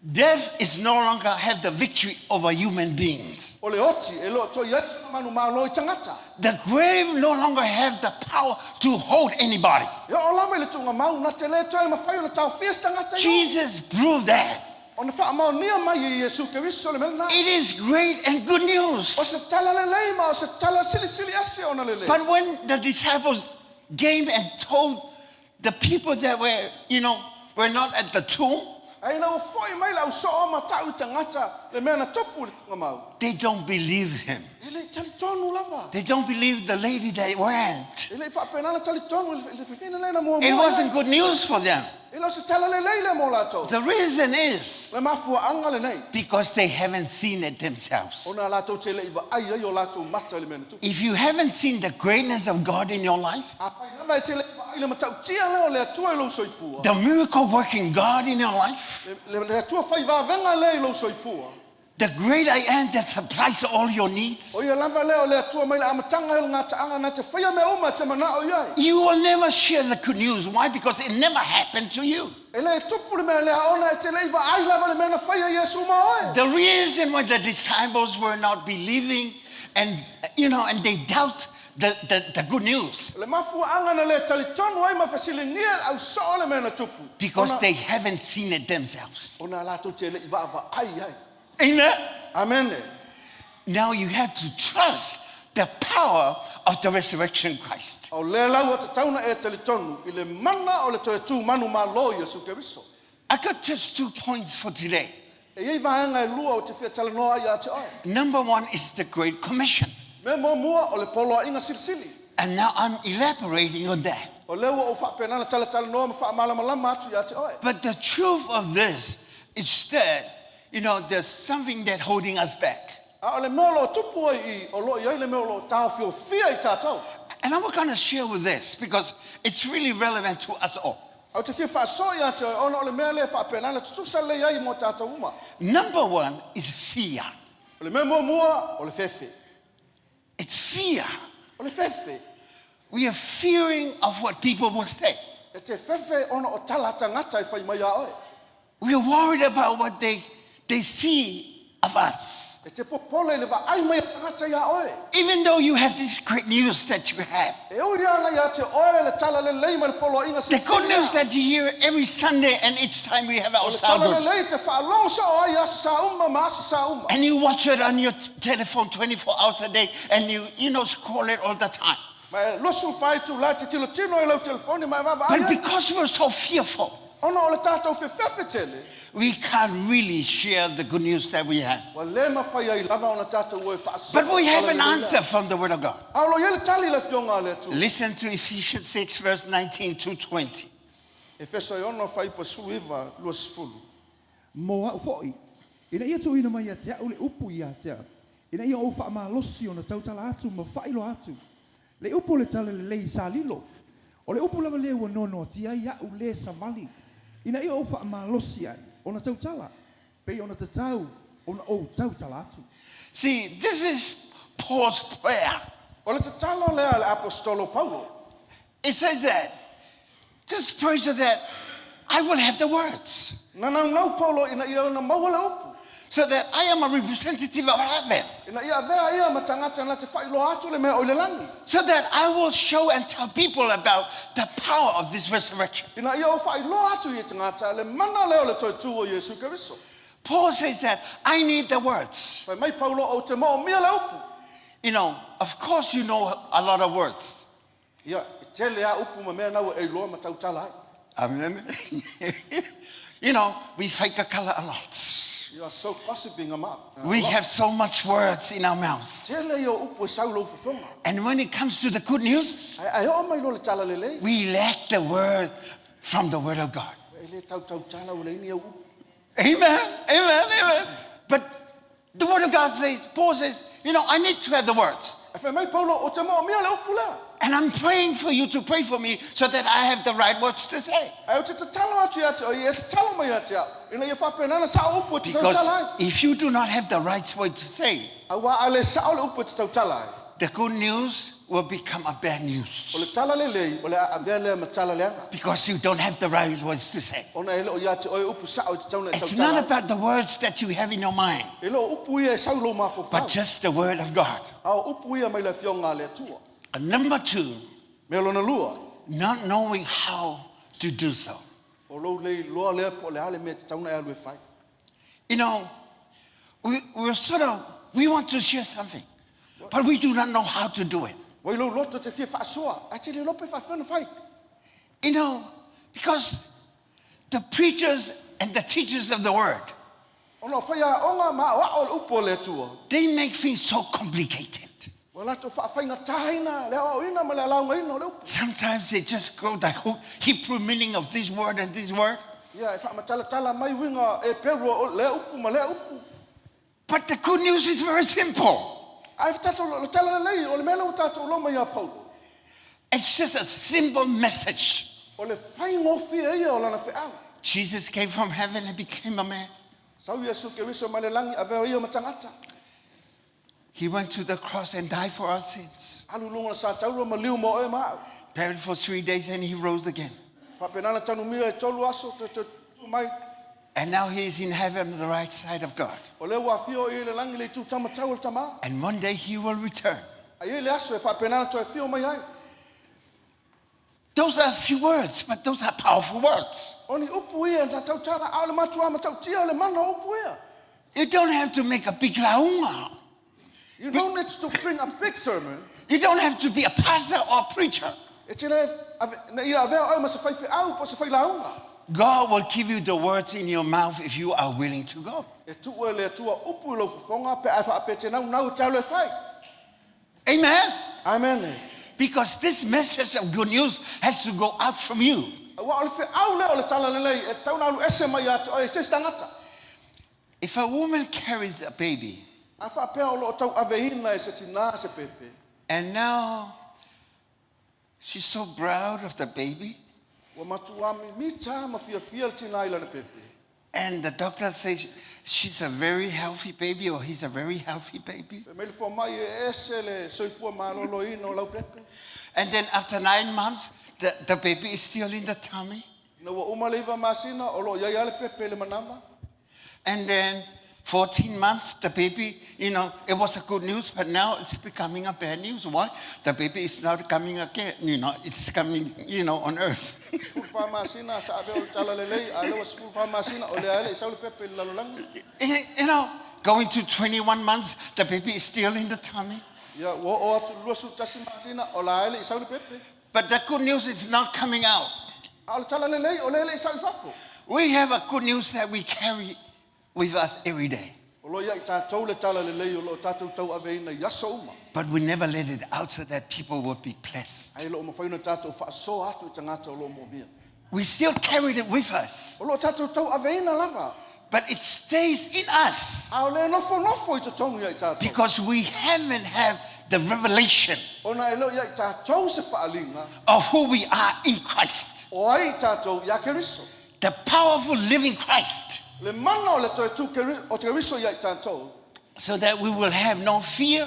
Death is no longer have the victory over human beings. O le oti e le o toe i ai sona manumalo i tagata. The grave no longer have the power to hold anybody. E oo lava i le tuugamau, na te le toe mafai ona taofia se tagata i o. Jesus proved that. Ona faamaonia mai e Iesu Keriso le mea lena. It is great and good O news. se tala lelei ma o se tala silisili ese ona lelei. But when the disciples came and told the people that were, you know, were not at the tomb, Ae ina ua foi mai le au soo ma tau i tagata le mea na tupu i le tuugamau, they don't believe him. e le i talitonu lava. They don't believe the lady that went. E le i faapena ona talitonu i le fafine lea na muamua It i wasn't ai. good news for them. E le o se tala lelei lea mo latou. The reason is Le mafuaaga lenei, because they haven't seen it themselves. ona latou te le i vaai ai o latou mata i le mea na tupu. If you haven't seen the greatness of God in your life, Afai lava e te le i vaai i le matautia lea o le Atua i lou soifua, the miracle working God in your life, le, le, le Atua fai vavega lea i lou soifua, the great I am that supplies all your needs, o ia lava lea o le Atua mai le amataga e o le gataaga na te faia mea uma e te manao i ai. you will never share the good news. Why? Because it never happened to you. E le tupu le mea lea ona e te le i vaai lava le mea na faia e Iesu ma oe. The reason why the disciples were not believing and, you know, and they doubt the good news Le mafuaaga na le talitonu ai ma fesiligia le au soo le mea na tupu. because Ona, they haven't seen it themselves. ona latou te le i vaavaai ai. Amen. Amene. Now you have to trust the power of the resurrection Christ. O lea la ua tatau ona e talitonu i le mana o le toe tu manumalo o Iesu Keriso. I got just 2 points for today. E i ai vaega e lua ou te fia talanoa ai ia te oe. Number one is the Great Commission. Mea muamua o le poloaiga silisili. And now I'm elaborating on that. O lea ua ou faapena ona talatalanoa ma faamalamalama atu ia te oe. But the truth of this is that, you know, there's something that holding us back. A o le mea o lo o tupu ai i, o lo o i ai le mea o lo o taofiofia i tatou. And I'm going to share with this because it's really relevant to us all. Ae ou te fia faasoa ia te oe ona o le mea lea e faapena ona tutusa lelei ai mo tatou uma. Number one is fear. O le mea muamua, o le fefe. It's fear. O le fefe. We are fearing of what people will say. E te fefe ona o tala a tagata e fai mai ia oe. We are worried about what they see of us. E te popole i le vaai mai a tagata iā oe. Even though you have this great news that you have. E ui ana ia te oe le tala lelei ma le poloaiga The good silisili news lea. that you hear every Sunday and each time we have our O le tala cell groups. lelei te faalogo soo ai i aso sa uma ma aso sa uma. And you watch it on your telephone 24 hours a day and you scroll it all the time. Ma e 24 itulā e te tilotilo i lau telefoni ma e vaavaai But ai. because we're so fearful, Ona o le tatou fefefe tele, we can't really share the good news that we have. ua le mafai ai lava ona tatou o e faasoa But we i le have an tala lelei lea. answer from the Word of God. A o lo o i ai le tali i le Afioga a le Atua. Listen to Ephesians 6, verse 19 to 20. Efeso e 6 fuaiupu 19, 20. Mo a'u fo'i, ina ia tuuina mai ia te a'u le upu ia te a'u, ina ia ou faamalosi ona tautala atu ma faailoa atu le upu o le talalelei sa lilo. O le upu lava lea ua noanoatia ai a'u lē savali, ina ia ou faamalosi ai ona tautala, pei ona tatau ona ou tautala atu. See, this is Paul's prayer. O le tatalo lea a le Aposetolo Paulo. It says that, just pray so that I will have the words. Na naunau Paulo ina ia ona maua le upu. So that I am a representative of heaven. Ina ia avea ia ma tagata na te faailoa atu le mea o i le lagi. So that I will show and tell people about the power of this resurrection. Ina ia ou faailoa atu i tagata le mana lea o le toe tu o Iesu Keriso. Paul says that I need the words. Fai mai Paulo, ou te moomia le upu. You know, of course you know a lot of words. Ia, e tele lava upu ma mea na ua e iloa ma tautala ai. Amen. You know, we faikakala a lot. You are so gossiping a lot. We have so much words in our mouths. Tele ia o upu e sau i lou fofoga. And when it comes to the good news, Ae, ae oo mai loa le tala lelei. we lack the word from the Word of God. E le tautautala ua leai ni au upu. Amen. Amen. Amen. But the Word of God says, Paul says, you know, I need to have the words. E fai mai Paulo, o te moomia le upu lea. And I'm praying for you to pray for me so that I have the right words to say. Ae ou te tatalo atu ia te oe, ia e tatalo mai ia te au, ina ia faapena ona sao upu e te Because tautala ai. if you do not have the right word to say, Auā a le sao le upu e te tautala ai, the good news will become a bad o le news. tala lelei, o le a avea lea ma tala leaga. Because you don't have the right words to say. Ona e le o ia te oe upu sao e tatau ona e It's tautala not ai. about the words that you have in your mind, E le o upu ia e sau i lou mafaufau, but just the word of God. a o upu ia mai le Afioga a le Atua. And number two, Mea lona lua, not knowing how to do so. o lou le iloa lea po o le a le mea e tatau ona e alu e fai. You know, we're sort of, we want to share something, but we do not know how to do it. Ua i lou loto e te fia faasoa, ae te le iloa pe faapefea ona fai. You know, because the preachers and the teachers of the word, Ona o faiaoga ma aoao o le upu a le Atua, they make things so complicated. ua latou faafaigataina le aoaoina ma le alaogaina o le upu. Sometimes they just go the whole Hebrew meaning of this word and this word. Ia, e faamatalatala mai uiga Eperu o lea upu ma lea upu. But the good news is very simple. Ae tatou le tala lelei, o le mea lea ua tatou iloa mai ia Paulo. It's just a simple message. O le faigofie ia o lana feau. Jesus came from heaven and became a man. Sau Iesu Keriso mai le lagi, avea ia ma tagata. He went to the cross and died for our sins. Alu i luga o le satauro ma liu mo oe ma au. Buried for 3 days and he rose again. Faapena ona tanumia e tolu aso toe toe tu mai. And now he is in heaven on the right side of God. O lea ua afio o ia i le lagi i le itu taumatau o le Tama. And one day he will return. A i ai le aso e faapena ona toe afio mai ai. Those are few words, but those are powerful words. O ni upu ia na tautala, a o le matua matautia o le mana o upu ia. You don't have to make a big lauga. You don't need to bring a big sermon. You don't have to be a pastor or a preacher. E te le ave, na ia avea oe ma se faifeau po o se failauga. God will give you the words in your mouth if you are willing to go. E tuu e le Atua upu i lou fofoga pe a e faapea e te naunau e te alu e fai. Amen. Amene. Because this message of good news has to go out from you. Aua o le feau lea o le talalelei e tatau ona alu ese mai ia te oe e se isi tagata. If a woman carries a baby, A faapea o lo o tauaveina e se tinā se pēpē. and now she's so proud of the baby, Ua matua mimita ma fiafia le tinā i lana pēpē. and the doctor says she's a very healthy baby or he's a very healthy baby. Fai mai le fomai e ese le soifua maloloina o lau pēpē. And then after 9 months, the baby is still in the tummy. Ina ua uma le iva masina, o lo o i ai lava le pēpē i le manava. And then 14 months, the baby, you know, it was a good news, but now it's becoming a bad news. Why? The baby is not coming again, you know, it's coming, you know, on earth. 14 masina sa avea o le talalelei, a o lea ua 14 masina, o lea lava e le i sau le pēpē i le lalolagi. You know, going to 21 months, the baby is still in the tummy. Ia, ua oo atu i le 21 masina, o la e le i sau le pēpē. But the good news is not coming out. A o le talalelei, o lea e le i sau i fafo. We have a good news that we carry with us every day. O lo o ia i tatou le talalelei o lo o tatou tauaveina i aso uma. But we never let it out so that people will be blessed. Ae le o mafai ona tatou faasoa atu i tagata o lo o moomia. We still carry it with us. O lo o tatou tauaveina lava. But it stays in us. A o lea e nofonofo i totonu ia i tatou. Because we haven't have the revelation. Ona e le o ia i tatou se faaaliga. Of who we are in Christ. O ai i tatou ia Keriso. The powerful living Christ. Le mana o le toe tu o Keriso ia i tatou. So that we will have no fear,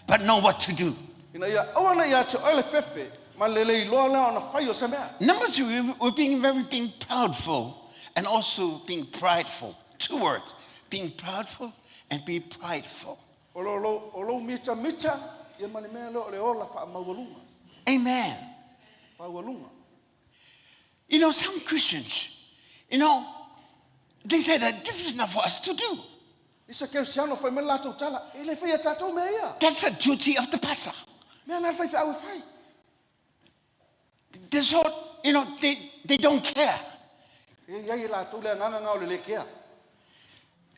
but know what to do. Ina ia aua ne i ia te oe le fefe, ma le le iloa lea ona fai o se mea. Number two, we're being very being proudful and also being prideful. Two words, being proudful and be prideful. O lo, lo, o lou mitamita, ia ma le mea lea o le ola faamaualuga. Amen. Faaualuga. You know, some Christians, you know, they say that this is not for us to do. Nisi o Kerisiano fai mai le latou tala, e le faia e tatou mea ia. That's a duty of the pastor. Mea na le faifeau e fai. They so, you know, they don't care. E i ai e latou le agaga nga o le le kea.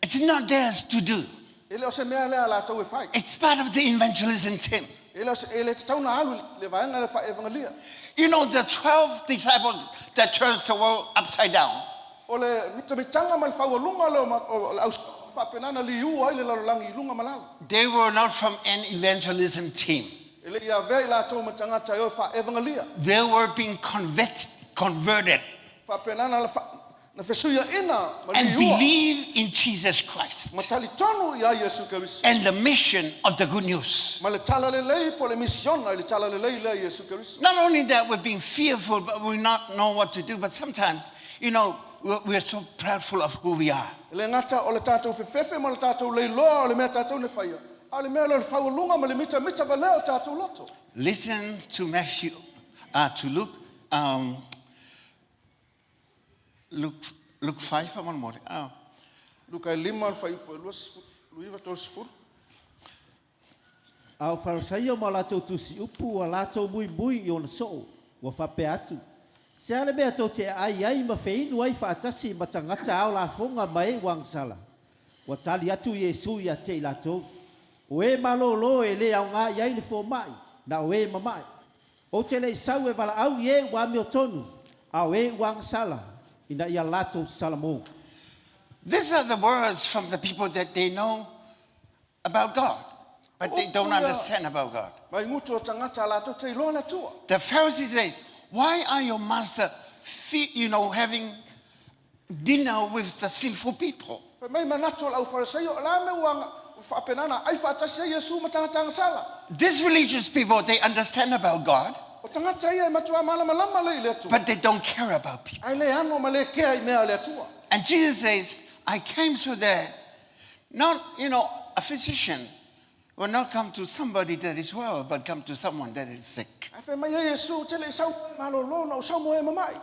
It's not theirs to do. E le o se mea lea a latou e fai. It's part of the evangelism team. E le o se, e le tatau ona alu i le vaega lea faa-evangelia. You know, the 12 disciples that turns the world upside down. O le mitamitaga ma le faualuga lea o ma- o le au faapena na liua ai le lalolagi i luga ma lalo. They were not from an evangelism team. E le i avea i latou ma tagata e o e faaevagalia. They were being converted Faapena na na fesuiaʻina ma and liua believe in Jesus Christ ma talitonu iā Iesu Keriso and the mission of the good news. ma le talalelei po o le misiona i le talalelei lea Iesu Keriso. Not only that, we're being fearful, but we not know what to do. But sometimes, we're so proudful of who we are. E le gata o le tatou fefefe ma le tatou leiloa o le mea tatou ne faia, a o le mea lea o le faualuga ma le mitamita valea o tatou loto. Listen to Matthew, to Luke, Luke 5, one more. Oh. Luka e lima le fuaiupu e 29 30. A o Farisaio ma o latou tusiupu ua latou muimui i ona soo, ua faapea atu, Se a le mea tou te aai ai ma feinu ai faatasi ma tagata ao lafoga ma e ua agasala? Ua tali atu Iesu ia te i latou, O e malōlō e lē aogā i ai le fomai, na o e mamaʻi. Ou te le i sau e valaau i e ua amiotonu, a o e ua agasala, ina ia latou salamō. These are the words from the people that they know about God, but they O don't upu ia understand about God. mai gutu o tagata a latou te iloa le Atua. The Pharisees say, why are your master, having dinner with the sinful people? Fai mai manatu o le aufarisaio, o le a mea ua faapena na ai faatasi ai Iesu ma tagata agasala. These religious people, they understand about God, O tagata ia e matuā malamalama lelei i le Atua, but they don't care about people. ae le ano ma le kea i mea a le Atua. And Jesus says, I came so that not, a physician will not come to somebody that is well, but come to someone that is sick. Ae fai mai ai Iesu, ou te le i sau malōlō na ou sau mo e mamaʻi.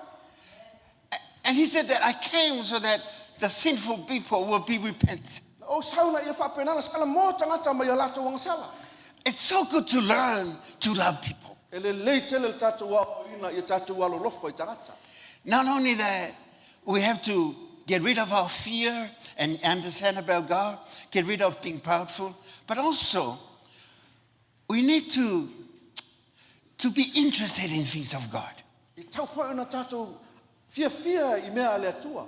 And he said that I came so that the sinful people will be repent. Na ou sau ina ia faapena na salamō tagata mai a latou agasala. It's so good to learn to love people. E lelei tele le tatou aoaoina ia tatou alolofa i tagata. Not only that, we have to get rid of our fear and understand about God, get rid of being proudful, but also we need to be interested in things of God. E tatau foi ona tatou fiafia i mea a le Atua.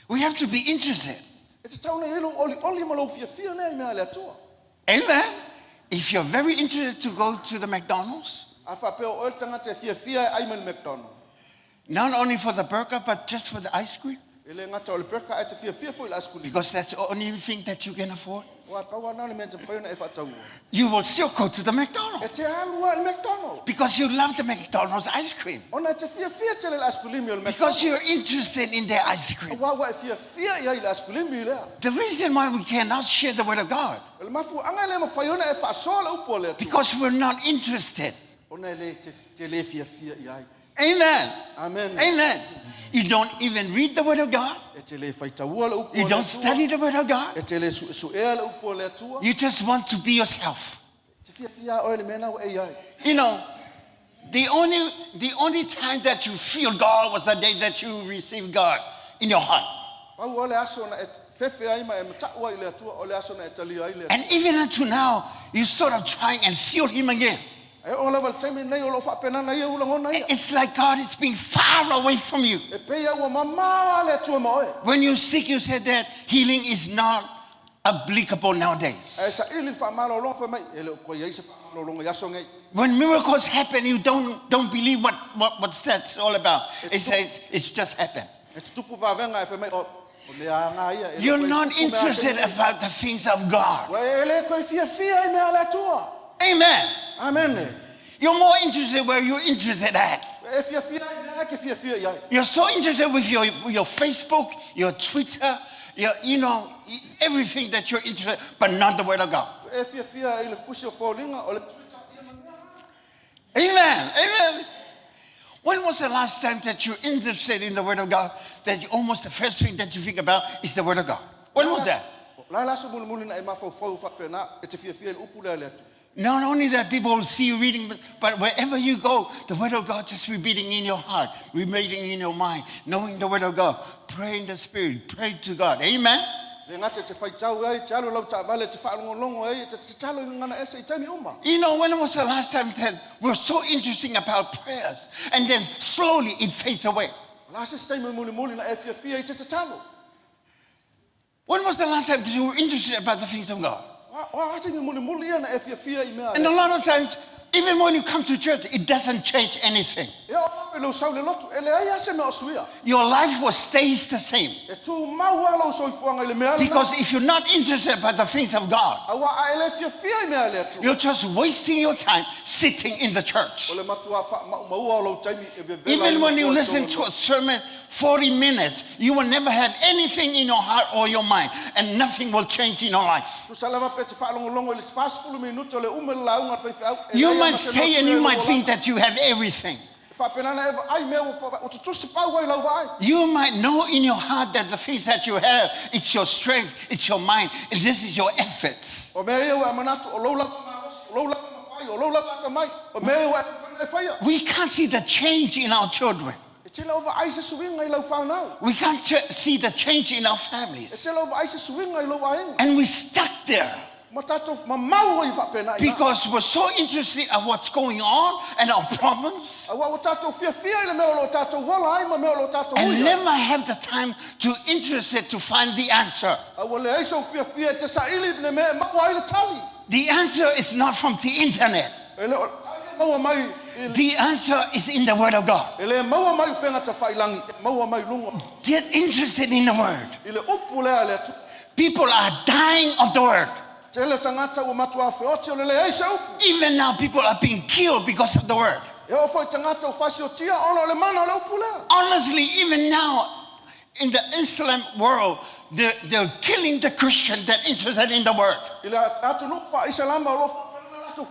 We have to be interested. E tatau ona i ai lou olioli ma lou fiafia lea i mea a le Atua. Amen. If you're very interested to go to the McDonald's, A faapea o oe le tagata e fiafia e ai mai le McDonald, not only for the burger, but just for the ice cream, e le gata o le burger ae te fiafia foi i le aisikulimi, because that's the only thing that you can afford, aua pau lava lena o le mea e te mafai ona e faataua. you will still go to the E McDonald's te alu lava i le McDonald because you love the McDonald's ice cream, ona e te fiafia tele i le aisikulimi o le because McDonald. you're interested in their ice cream. Aua ua e fiafia i ai i le aisikulimi lea. The reason why we cannot share the word of God, O le mafuaaga e le mafai ona e faasoa le upu a le Atua, because we're not interested. ona e le te, te le fiafia i ai. Amen. Amen. Amen. You don't even read the word of God. E te le faitaua le upu You a le don't Atua. study the word of God. E te le suesuea le upu a le Atua. You just want to be yourself. E te fiafia oe i le mea na ua e i ai. The only time that you feel God was the day that you received God in your heart. Pau o le aso na e fefe ai ma e mataʻu ai i le Atua, o le aso na e talia ai le Atua. And even unto now, you sort of trying and feel Him again. E oo lava i le taimi lenei o loo faapena ona ia u lagona ia. It's like God is being far away from you. E pei a ua mamao a le Atua ma oe. When you're sick, you said that healing is not applicable Ae nowadays. saili le faamalologa fai mai, e le o toe i ai se faamalologa i aso nei. When miracles happen, you don't believe what's that's all about. It says it's just happened. E tutupu vavega e fai mai, o, o mea aga ia. E le You're toe not tupu mea a interested te nei. about the things of God. Ua e le toe fiafia i mea a le Atua. Amen. Amene. You're more interested where you're interested at. E fiafia i mea e ke fiafia i ai. You're so interested with your Facebook, your Twitter, everything that you're interested, but not the Word of God. E fiafia i le pusi o foliga o le Amen. Amen. When was the last time that you're interested in the Word of God, that you, almost the first thing that you think about is the Word of God? When was that? La le aso mulimuli na e mafaufau faapena e te fiafia i le upu lea a le Atua. Not only that people will see you reading, but wherever you go, the Word of God just repeating in your heart, repeating in your mind, knowing the Word of God, pray in the Spirit, pray to God. Amen. Le gata e te faitau ai, te alu lau taavale, e te faalogologo ai, e te tatalo i gagana ese i taimi uma. When was the last time that we're so interested about prayers, and then slowly it fades away? O le a se isi taimi mulimuli na e fiafia ai e te tatalo? When was the last time that you were interested about the things of God? O a taimi mulimuli ia na e fiafia i mea a And le a lot of times, even when you come to church, it doesn't change anything. E oo lava i lou sau i le lotu, e leai lava se mea o suia. Your life will stays the same. E tumau lava lou soifuaga i le mea lena. Because if you're not interested about the things of God, Auā a e le fiafia i mea a le Atua, you're just wasting your time sitting in the church. o le matuā faamaumaua o lou taimi e vevela ai Even le when you nofoa i listen totonu to a sermon 40 minutes, you will never have anything in your heart or your mind, and nothing will change in your life. Tusa lava pe te faalogologo i le 40 minute o le ume le lauga a le faifeau, e You leai lava might ma se say lotu and e you lou might olaga. think that you have everything. E faapena ona e vaai mea ua tutusa pau ai lau vaai. You might know in your heart that the things that you have, it's your strength, it's your mind, and this is your efforts. O mea ia ua e manatu, o lou lava malosi, o lou lava mafai, o lou lava atamai, o mea ia ua e mafai ona e faia. We can't see the change in our children. E tele o vaai se suiga i lau fanau. We can't see the change in our E families. tele o vaai se suiga i lou aiga. And we're stuck there Ma tatou mamau ai faapena i ina. because we're so interested of what's going on and our problems Aua ua tatou fiafia i le mea o lo o tatou ola ai ma mea o lo o tatou and ui ai. never have the time to interested to find the answer. A ua leai sou fiafia e te saili i le mea e maua ai le tali. The answer is not from the internet. E le o le tali e maua mai i The answer is in the Word of God. E le maua mai upega tafailangi, e maua mai luga Get interested in the Word. i le upu lea a le Atua. People are dying of the Word. Tele o tagata ua matua feoti o le leai se upu. Even now, people are being killed because of the Word. E oo foi i tagata ua fasiotia ona o le mana o le upu lea. Honestly, even now, in the Islam world, they're killing the Christian that interested in the Word. I le atunuu faa-Isalama o lo o faapena ona latou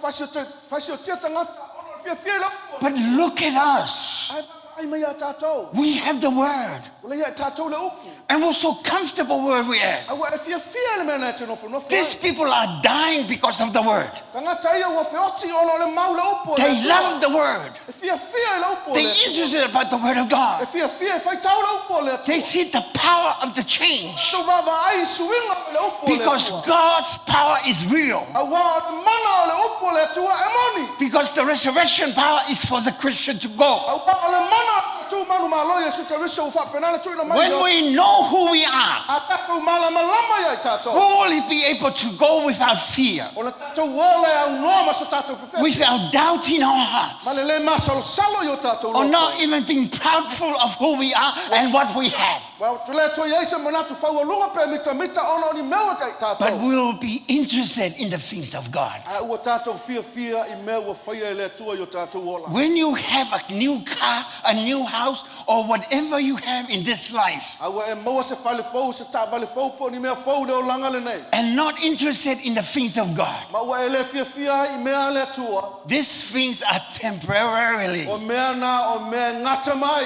fasiotia tagata ona o le fiafia i le upu. But look at us. Ae vaavaai mai ia tatou. We have the Word. Ua leai ia i tatou le upu. And we're so comfortable where we're at. A ua e fiafia i le mea na e te nofonofo These ai. people are dying because of the Word. Tagata ia ua feoti ona o le mau le upu a le They Atua. love the Word. E fiafia i le upu a le They Atua. interested about the Word of E God. fiafia e faitau le upu a le Atua. They see the power of the change Tou vaavaai i suiga o le upu a le because Atua. God's power is real. Auā o le mana o le upu a le Atua e moni. Because the resurrection power is for the Christian to go. Auā o le mana o le tu manumalo Iesu Keriso ua faapena ona tuuina mai When ia we know who we are, a tatou malamalama ia i we tatou. will be able to go without fear, O le tatou ola e aunoa ma so tatou fefefe. without doubt in our Ma hearts, le le masalosalo i o tatou or loto. not even being proudful of who we are and what we have. Ua te le toe i ai se manatu faualuga pe mitamita ona o ni mea ua tai But tatou. we will be interested in the things of God. A ua tatou fiafia i mea ua faia e le Atua i o tatou ola. When you have a new car, a new house, or whatever you have in this life, A ua e maua se fale fou, se taavale fou po o ni mea fou i le olaga lenei. and not interested in the things of God, Ma ua e le fiafia ai i mea a le Atua. these things are temporarily. O mea na o mea e gata mai.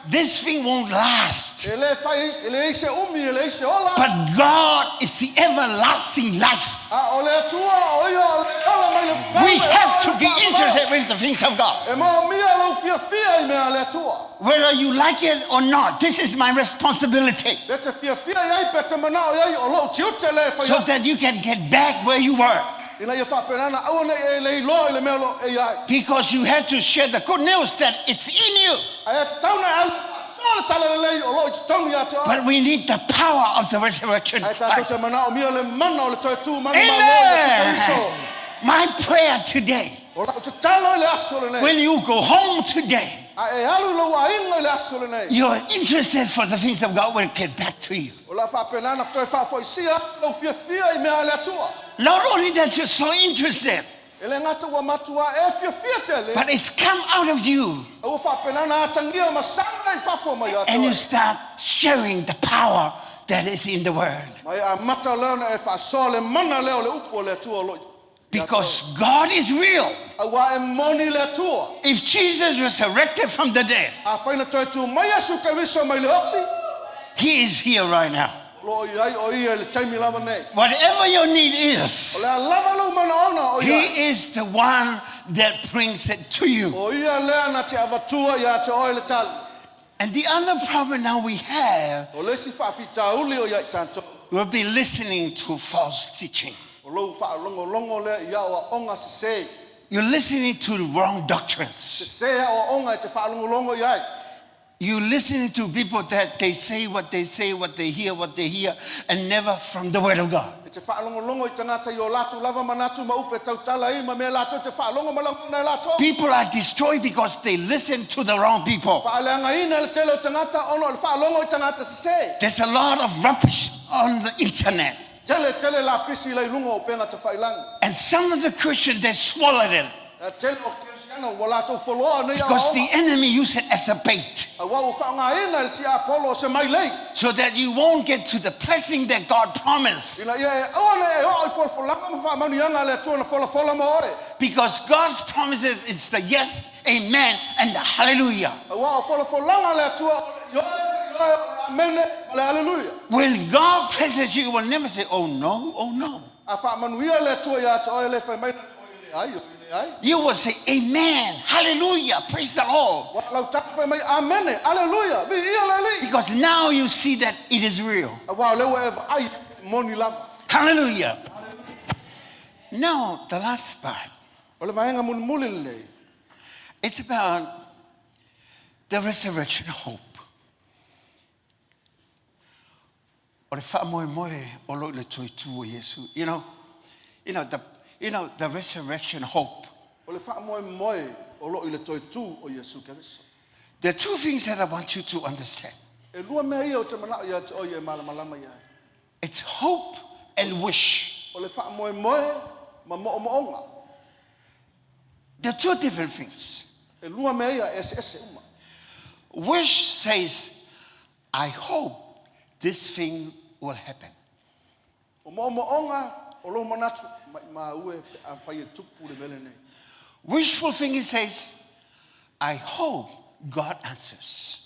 This thing won't last. E le fai, e leai se umi, e leai se ola. But God is the everlasting life. A o le Atua o ia o le ola mai le vavau We e have ola to i le be faavavau. interested with the things of God. E maomia lou fiafia i mea a le Atua. Whether you like it or not, this is my responsibility. Pe te fiafia i ai, pe te manao i ai, o lou tiute lea e fai So atu. that you can get back where you were. Ina ia faapena ona aua ne i e le iloa i le mea o lo o e i ai. Because you have to share the good news that it's in you. Ae tatau ona e alu faasoa le talalelei o lo o i totonu ia te oe. But we need the power of the resurrection Ae tatou te Christ. manaomia le mana o le toe tu manu malo o Iesu Keriso. Amen. My prayer today, O lau tatalo i le aso lenei. when you go home today, A e alu i lou aiga i le aso lenei. your interest for the things of God will get back to you. O le a faapena ona toe faafoisia atu lou fiafia i mea a le Atua. Not only that you're so interested, E le gata ua matua e fiafia tele, but it's come out of you. a ua faapena ona atagia ma saga i fafo mai ia te And you oe. start sharing the power that is in the word. Ma e amata lea ona e faasoa le mana lea o le upu o le Atua o lo o ia te oe. Because God is real. Auā e moni le Atua. If Jesus resurrected from the dead, Afai na toe tu mai Iesu Keriso mai le oti, He is here right now. o lo o i ai o ia i le taimi lava nei. Whatever your need O is, le a lava lou manaona o i ai. He is the one that brings it to you. O ia lea na te avatua ia te oe le tali. And the other problem now we have, O le isi faafitauli o ia i tatou. we'll be listening to false teaching. O lou faalogologo lea i aoaoga sese. You're listening to the wrong doctrines. Sese aoaoga e te faalogologo i ai. You listening to people that they say what they say, what they hear, what they hear, and never from the Word of God. E te faalogologo i tagata i o latou lava manatu ma upu e tautala ai ma mea latou te faalogo ma lagona e latou. People are destroyed because they listen to the wrong people. Faaleagaina le tele o tagata ona o le faalogo i tagata sesē. There's a lot of rubbish on the internet. Tele tele lapisi la i luga o upega tafailagi. And some of the Christians, they swallowed it E tele o kerisiano ua latou foloa nei because the aoaoga. enemy used it as a bait Auā ua faaaogāina e le tiapolo o se mailei. so that you won't get to the blessing that God promised. Ina ia e aua ne i e oo i folafolaga ma faamanuiaga a le Atua na folafola mo oe. Because God's promises is the yes, amen, and the hallelujah. Auā o folafolaga a le Atua o le ioe, ioe, o le amene ma le aleluia. When God blesses you, you will never say, oh no, oh no. A faamanuia le Atua iā te oe, e le fai mai le Atua, oi e leai, oi e leai. You will say, amen, hallelujah, praise the Lord. Ua lau tala fai mai, amene, aleluia, viia le Alii. Because now you see that it is real. Auā o lea ua e vaai e moni lava. Hallelujah. Now, the last part. O le vaega mulimuli lenei. It's about the resurrection hope. O le faamoemoe o lo o i le toe tu o Iesu. You know, you know, the, you know, the resurrection hope. O le faamoemoe o lo o i le toe tu o Iesu Keriso. There are two things that I want you to understand. E lua mea ia ou te manao ia te oe e malamalama i ai. It's hope and wish. O le faamoemoe ma moomooga. They're two different things. E lua mea ia e eseese uma. Wish says, I hope this thing will happen. O moomooga o lou manatu, maimau e pe afai e tupu le mea lenei. Wishful thinking says, I hope God answers.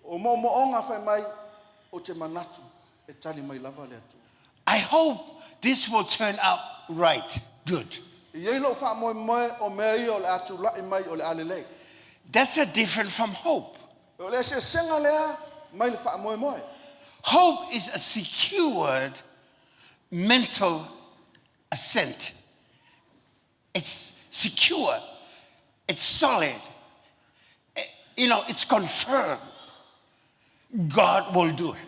O moomooga fai mai, ou te manatu e tali mai lava le Atua. I hope this will turn out right, good. E i ai lou faamoemoe o mea ia o le a tulai mai o le a lelei. That's a different from hope. O le eseesega lea mai le faamoemoe. Hope is a secured mental assent. It's secure. It's solid. You know, it's confirmed. God will do it.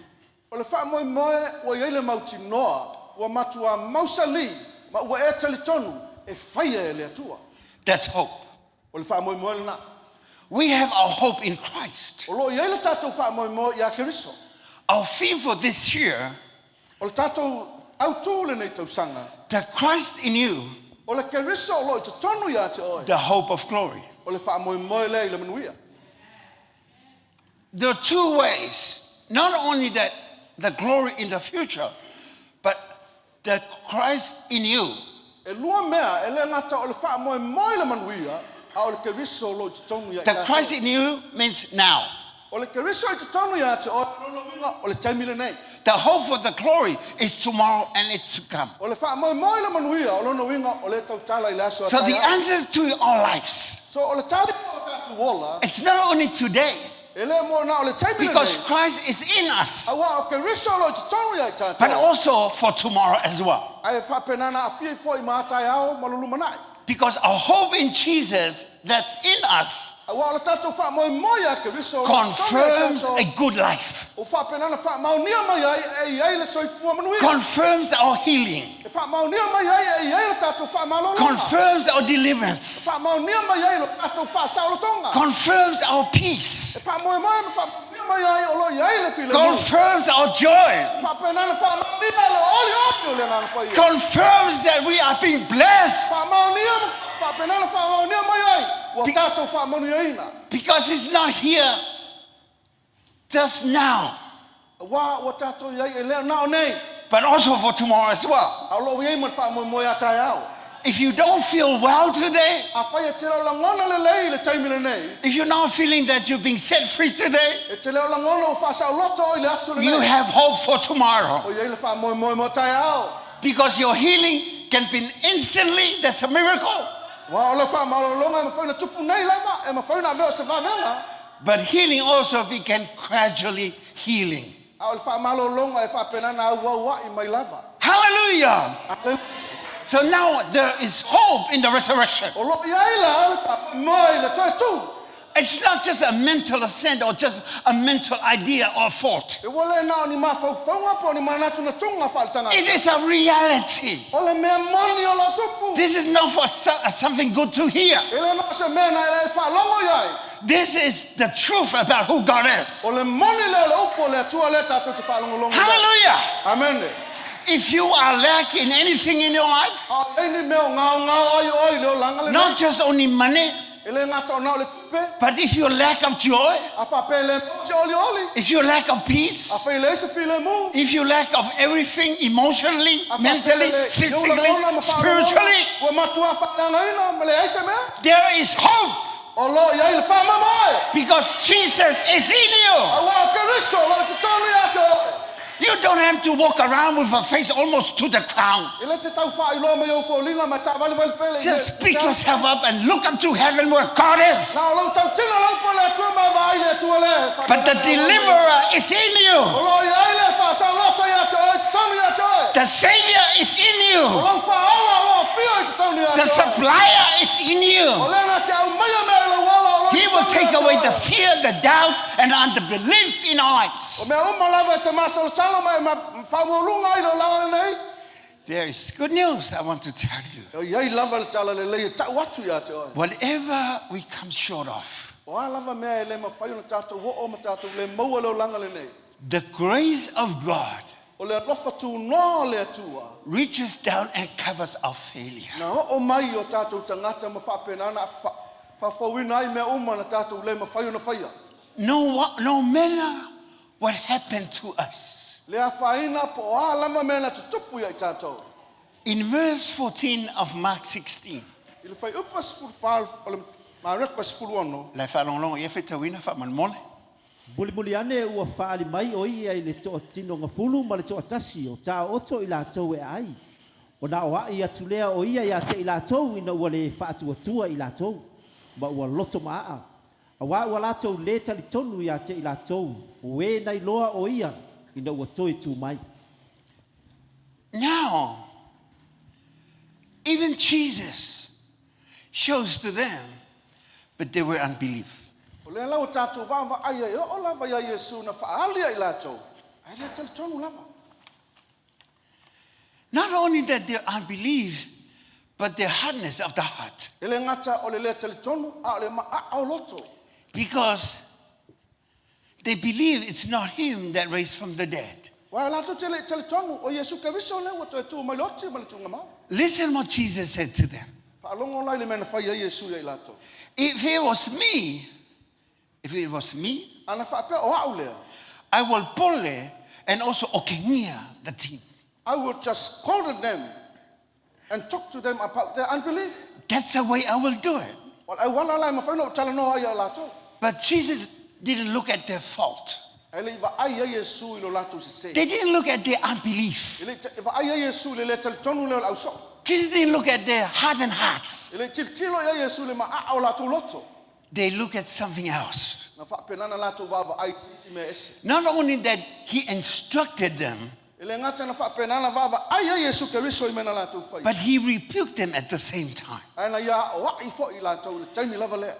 O le faamoemoe ua i ai le mautinoa, ua matua mausali ma ua e talitonu e faia e le Atua. That's hope. O le faamoemoe lena. We have our hope in Christ. O lo o i ai le tatou faamoemoe ia Keriso. Our theme for this year, O le tatou autū lenei tausaga. The Christ in you. O le Keriso o lo o i totonu ia te oe. The hope of glory. O le faamoemoe lea i le manuia. There are two ways. Not only that the glory in the future, but the Christ in you. E lua mea, e le gata o le faamoemoe i le manuia, a o le Keriso o lo o i totonu ia i The tatou. Christ in you means now. O le Keriso i totonu ia te oe, o lona uiga, o le taimi lenei. The hope for the glory is tomorrow and it's to come. O le faamoemoe i le manuia, o lona uiga, o lea e tautala i le aso a So the taeao. answers to our lives. So o le tali o tatou ola. It's not only today. E le mo na o le taimi Because lenei. Christ is in us. Auā o Keriso o lo o i totonu ia i tatou. But also for tomorrow as well. Ae faapena na aafia ai foi ma a taeao ma le lumanai. Because our hope in Jesus that's in us Auā o le tatou faamoemoe ia Keriso o lo o i totonu ia i confirms tatou. a good life. Ua faapena na faamaonia mai ai e i ai le soifua manuia. Confirms our healing. E faamaonia mai ai e i ai le tatou faamalologa. Confirms our deliverance. E faamaonia mai ai lo tatou faasaolotoga. Confirms our peace. E faamoemoe ma faamaonia mai ai o lo o i ai le filemu. Confirms our joy. E faapena na faamaonia le olioli o le Agaga Paia. Confirms that we are being blessed. Faamaonia ma faapena na faamaonia mai ai ua tatou faamanuiaina. Because it's not here just now. Aua ua tatou i ai e le na o nei. But also for tomorrow as well. A o lo o i ai ma le faamoemoe a taeao. If you don't feel well today, Afai e te le o lagona lelei i le taimi lenei. If you're not feeling that you've been set free today, E te le o lagona ua faasaoloto oe i le aso lenei. You have hope for tomorrow. O i ai le faamoemoe mo taeao. Because your healing can be instantly, that's a miracle. Aua o lau faamalologa e mafai ona tupu nei lava, e mafai ona avea o se vavega. But healing also we can gradually healing. A o le faamalologa e faapena ona auauai mai lava. Hallelujah! Hallelujah! So now there is hope in the resurrection. O lo o i ai la le faamoemoe i le toe tu. It's not just a mental assent or just a mental idea or thought. E ua le na o ni mafaufauga po o ni manatunatuga faaletagata. It is a reality. O le mea moni o loo tupu. This is not for something good to hear. E le na o se mea na e le faalogo i ai. This is the truth about who God is. O le moni lea o le upu o le Atua lea tatou te faalogologo i ai. Hallelujah. Amene. If you are lacking anything in your life, A o ai ni mea o gaogao ai oe i le olaga lenei, not just only money, e le gata o na o le tupe, but if you lack of joy, a faapea e le maua se olioli, if you lack of a peace, fai e leai se filemu, if you lack of everything emotionally, a faapea mentally, e le physically, lagona ma faalogo, spiritually, ua matua faaleagaina ma leai se mea, there is hope o loo i ai le faamoemoe. because Jesus is in you. Auā o Keriso o loo i totonu ia te oe. You don't have to walk around with a face almost to the ground. E le te tau faailoa mai ou foliga ma saavalivali pea le Just pick yourself up and look up to heaven where God is. Na o lou tautino lau po le Atua ma vaai le Atua lea e But the faapena. deliverer is in O you. loo i ai le faasaoloto ia te oe i totonu ia te oe. The Savior is in O you. lou faaola o loo afio i totonu ia The te oe. supplier is in O you. lea na te aumaia mea i lou ola o loo i He will totonu take ia te away oe. the fear, the doubt, and unbelief in our lives. O mea uma lava e te masalosalo ma e faamaualuga ai le olaga lenei. There is good news I want to tell you. E i ai lava le tala lelei e tau atu ia te oe. Whatever we come short of, O a lava mea e le mafai ona tatou oo ma tatou le maua le olaga lenei. the grace of God O le alofa tunoa o le Atua. reaches down and covers our failure. Na oo mai o tatou tagata ma faapena ona faafouina ai mea uma na tatou le mafai ona faia. No, no matter what happened to us. Le afaina po o a lava mea na tutupu ia i tatou. In verse 14 of Mark 16, I le fuaiupu 14 o le Mareko 16, le faalogologo ia faitauina faamolemole. Mulimuli ane ua faaali mai o ia i le toatino gafulu ma le toatasi o taoto i latou e ai. Ona aoaʻi atu lea o ia iā te i latou ina ua le faatuatua i latou, ma ua loto maaa. Auā ua latou lē talitonu iā te i latou, o e na iloa o ia ina ua toe tū mai. Now, even Jesus shows to them, but they were unbelief. O lea la ua tatou vaavaai ai, e oo lava iā Iesu na faaali ai latou, ae le talitonu lava. Not only that their unbelief, but their hardness of the heart. E le gata o le lē talitonu, a o le maaa o loto. Because they believe it's not him that raised from the dead. Aua latou te le i talitonu, o Iesu Keriso lea ua toe tū mai le oti ma le tuugamau. Listen what Jesus said to them. Faalogo la i le mea na fai ai Iesu ia i latou. If it was me, if it was me, Ana faapea o au lea, I will pole and also okengia the team. I will just scold them and talk to them about their unbelief. That's the way I will do it. O le auala la e mafai ona ou talanoa ai ia i latou. But Jesus didn't look at their fault. Ae le i vaai ai Iesu i lo latou sesē. They didn't look at their unbelief. E le i vaai ai Iesu i le lē talitonu lea o le ausoo. Jesus didn't look at their hardened hearts. E le i tilotilo i ai Iesu i le maaa o latou loto. They look at something else. Na faapena ona latou vaavaai i isi mea ese. Not only that, he instructed them, E le gata na faapena ona vaavaai ai Iesu Keriso i mea na latou faia. but he rebuked them at the same time. Ae na ia aoai foi i latou i le taimi lava lea.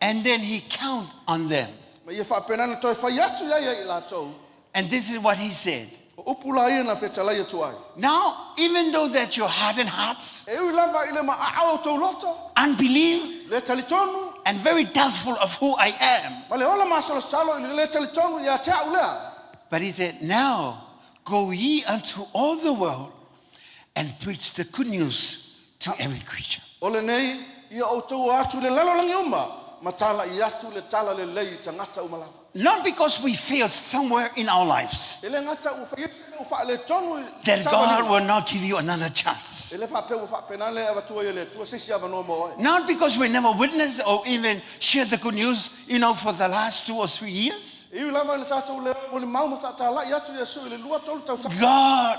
And then he count on them. Ma ia faapena ona toe fai atu i ai ia i latou. And this is what he said. O upu la ia na fetalai atu ai. Now, even though that your hardened hearts, E ui lava i le maaa o outou loto, unbelief, le talitonu, and very doubtful of who I am. ma le ola masalosalo i le lē talitonu ia te au lea. But he said, Now go ye unto all the world and preach the good news to every creature. O lenei, ia outou o atu i le lalolagi uma, ma tala'i atu le tala lelei i tagata uma lava. Not because we fail somewhere in our lives E le gata ua fai ese mea ua faaletonu i that God savaliga. will not give you another chance. E le faapea ua faapena le avatua ai e le Atua se isi avanoa mo oe. Not because we never witnessed or even shared the good news, for the last 2 or 3 years. E ui lava ina tatou le molimau ma taatala'i atu i Iesu i le lua tolu tausaga. God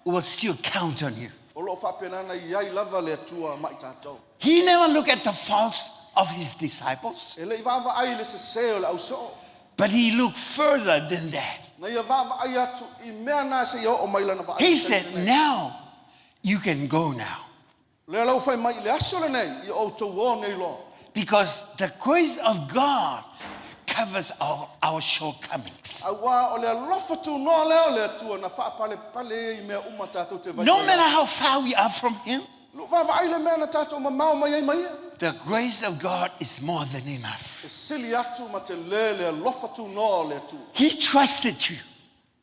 will still count on you. O lo o faapena ona i ai lava le Atua ma i tatou. He never looked at the faults of his disciples, E le i vaavaai i le sesē o le ausoo. but he looked further than that. Na ia vaavaai atu i mea na seia oo mai lana vaai He i le said, taimi lenei. Now you can go now. Lea la ua fai mai i le aso lenei, ia outou o nei loa. Because the grace of God covers our shortcomings. Auā o le alofa tunoa lea o le Atua na faapalepale ai i mea uma tatou te No vaivai matter ai. how far we are from Him, Lou vaavaai le mea na tatou mamao mai ai ma ia, the grace of God is more than e enough. sili atu ma telē le alofa tunoa o le Atua. He trusted you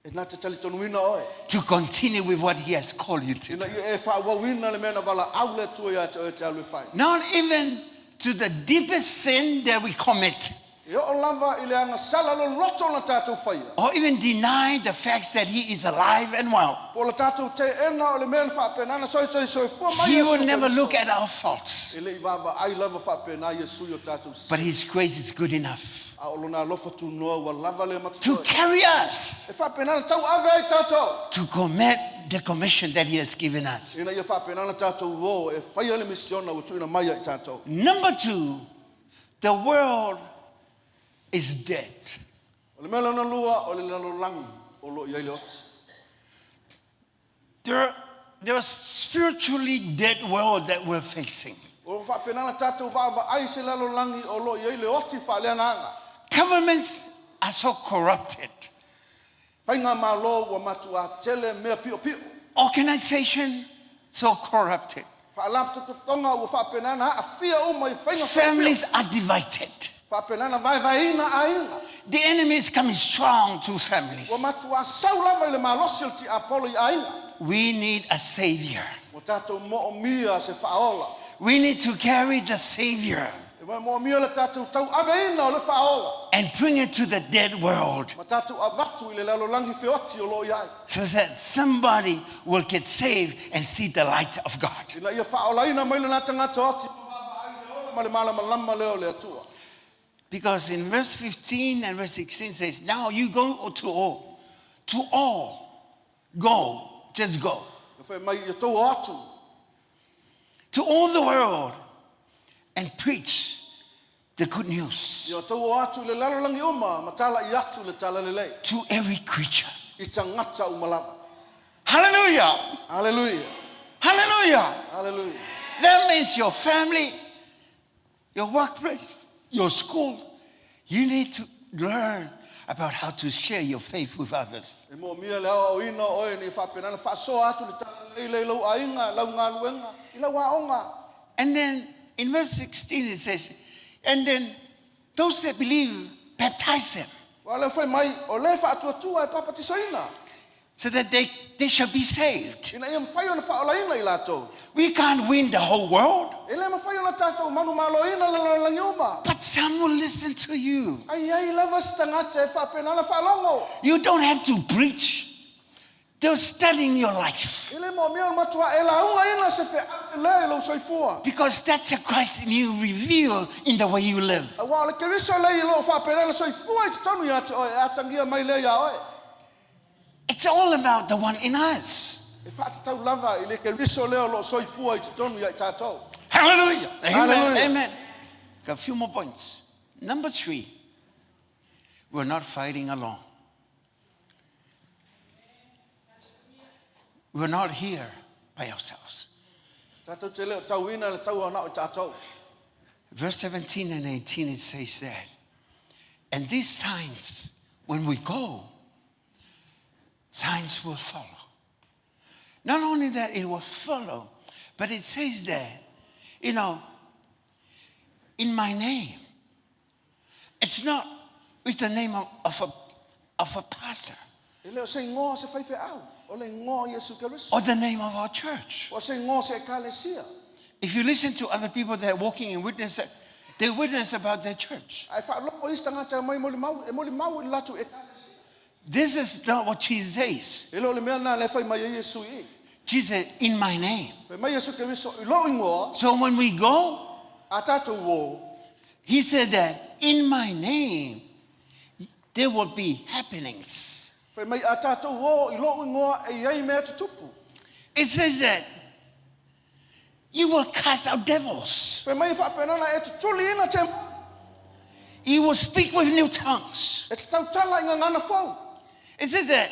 E na te talitonuina oe, to continue with what He has called you to ina do. ia e faaauauina le mea na valaau le Atua iā te oe e te alu e fai. Not even to the deepest sin that we commit, E oo lava i le agasala loloto na tatou faia, or even deny the facts that He is alive and well. po o le tatou teena o le mea na faapena na soisoisoifua mai He Iesu will never Keriso. look at our faults, E le'i vaavaai lava faapena Iesu i o tatou but sisi. His grace is good enough A o lona alofa tunoa ua lava lea to matotoe. carry us E faapena na tauave ai tatou. to commit the commission that He has given us. Ina ia faapena na tatou o e faia le misiona ua tuuina mai ai tatou. Number two, the world is dead. O le mea lona lua o le lalolagi o loo i ai le oti. There's spiritually dead world that we're facing. O lo faapena na tatou vaavaai se lalolagi o loo i ai le oti faaleagaga. Governments are so corrupted. Faiga malo ua matuā tele mea piopio. Organization so corrupted. Faalapotopotoga ua faapena na aafia uma i faiga piopio. Families are divided. Faapena na vaevaeina aiga. The enemy is coming strong to families. Ua matuā sau lava i le malosi o le tiapolo i aiga. We need a savior. Ua tatou moomia se faaola. We need to carry the savior E moomia le tatou tauaveina o le faaola. and bring it to the dead world Ma tatou avatu i le lalolagi feoti o loo i ai. so that somebody will get saved and see the light of God. Ina ia faaolaina mai lena tagata oti ma le malamalama lea o le Atua. Because in verse 15 and verse 16 says, Now you go to all, go, just go, E fai mai ia tou o atu to all the world and preach the good news ia tou o atu i le lalolagi uma ma tala'i atu le talalelei to every creature. i tagata uma lava. Hallelujah! Aleluia. Hallelujah! Aleluia. That means your family, your workplace, your school. You need to learn about how to share your faith with others. E moomia le aoaoina o oe ni faapena na faasoa atu le talalelei le i lou aiga, lau galuega, i lau aoga. And then in verse 16 it says, and then those that believe, baptize them Ua le fai mai, o le faatuatua e papatisoina. so that they shall be saved. Ina ia mafai ona faaolaina i latou. We can't win the whole world, E le mafai ona tatou manumaloina le lalolagi uma. but some will listen to you. Ai ai lava se tagata e faapena na faalogo. You don't have to preach. They're studying your life E le moomia o le matua e laugaina se feau le i lou soifua. because that's a Christ in you revealed in the way you live. Auā o le Keriso lea i loo faapena na soifua i totonu iā te oe, e atagia mai lea iā oe. It's all about the one in us. E faatatau lava i le Keriso lea o loo soifua i totonu ia i tatou. Hallelujah. Amen. Hallelujah. Amen. Got a few more points. Number three, we're not fighting alone. We're not here by ourselves. Tatou te le o tauina le taua na o i tatou. Verse 17 and 18, it says that. And these signs, when we go, signs will follow. Not only that, it will follow, but it says that, in my name. It's not with the name of a pastor E le o se igoa se faifeau, o le igoa o Iesu Keriso. or the name of our church. O se igoa o se ekalesia. If you listen to other people that are walking and witness, they witness about their church. Ae faalogo isi tagata e mai molimau, e molimau i le latou ekalesia. This is not what Jesus says. E le o le mea lena le fai mai ai Iesu i i. Jesus said, in my name. Fai mai Iesu Keriso i lou igoa, So when we go, a tatou o, he said that in my name, there will be happenings. fai mai a tatou o i lou igoa e i ai mea tutupu. It says that you will cast out devils. Fai mai e faapena na e tutuliina te You will speak with new tongues. e te tautala i gagana fou. It says that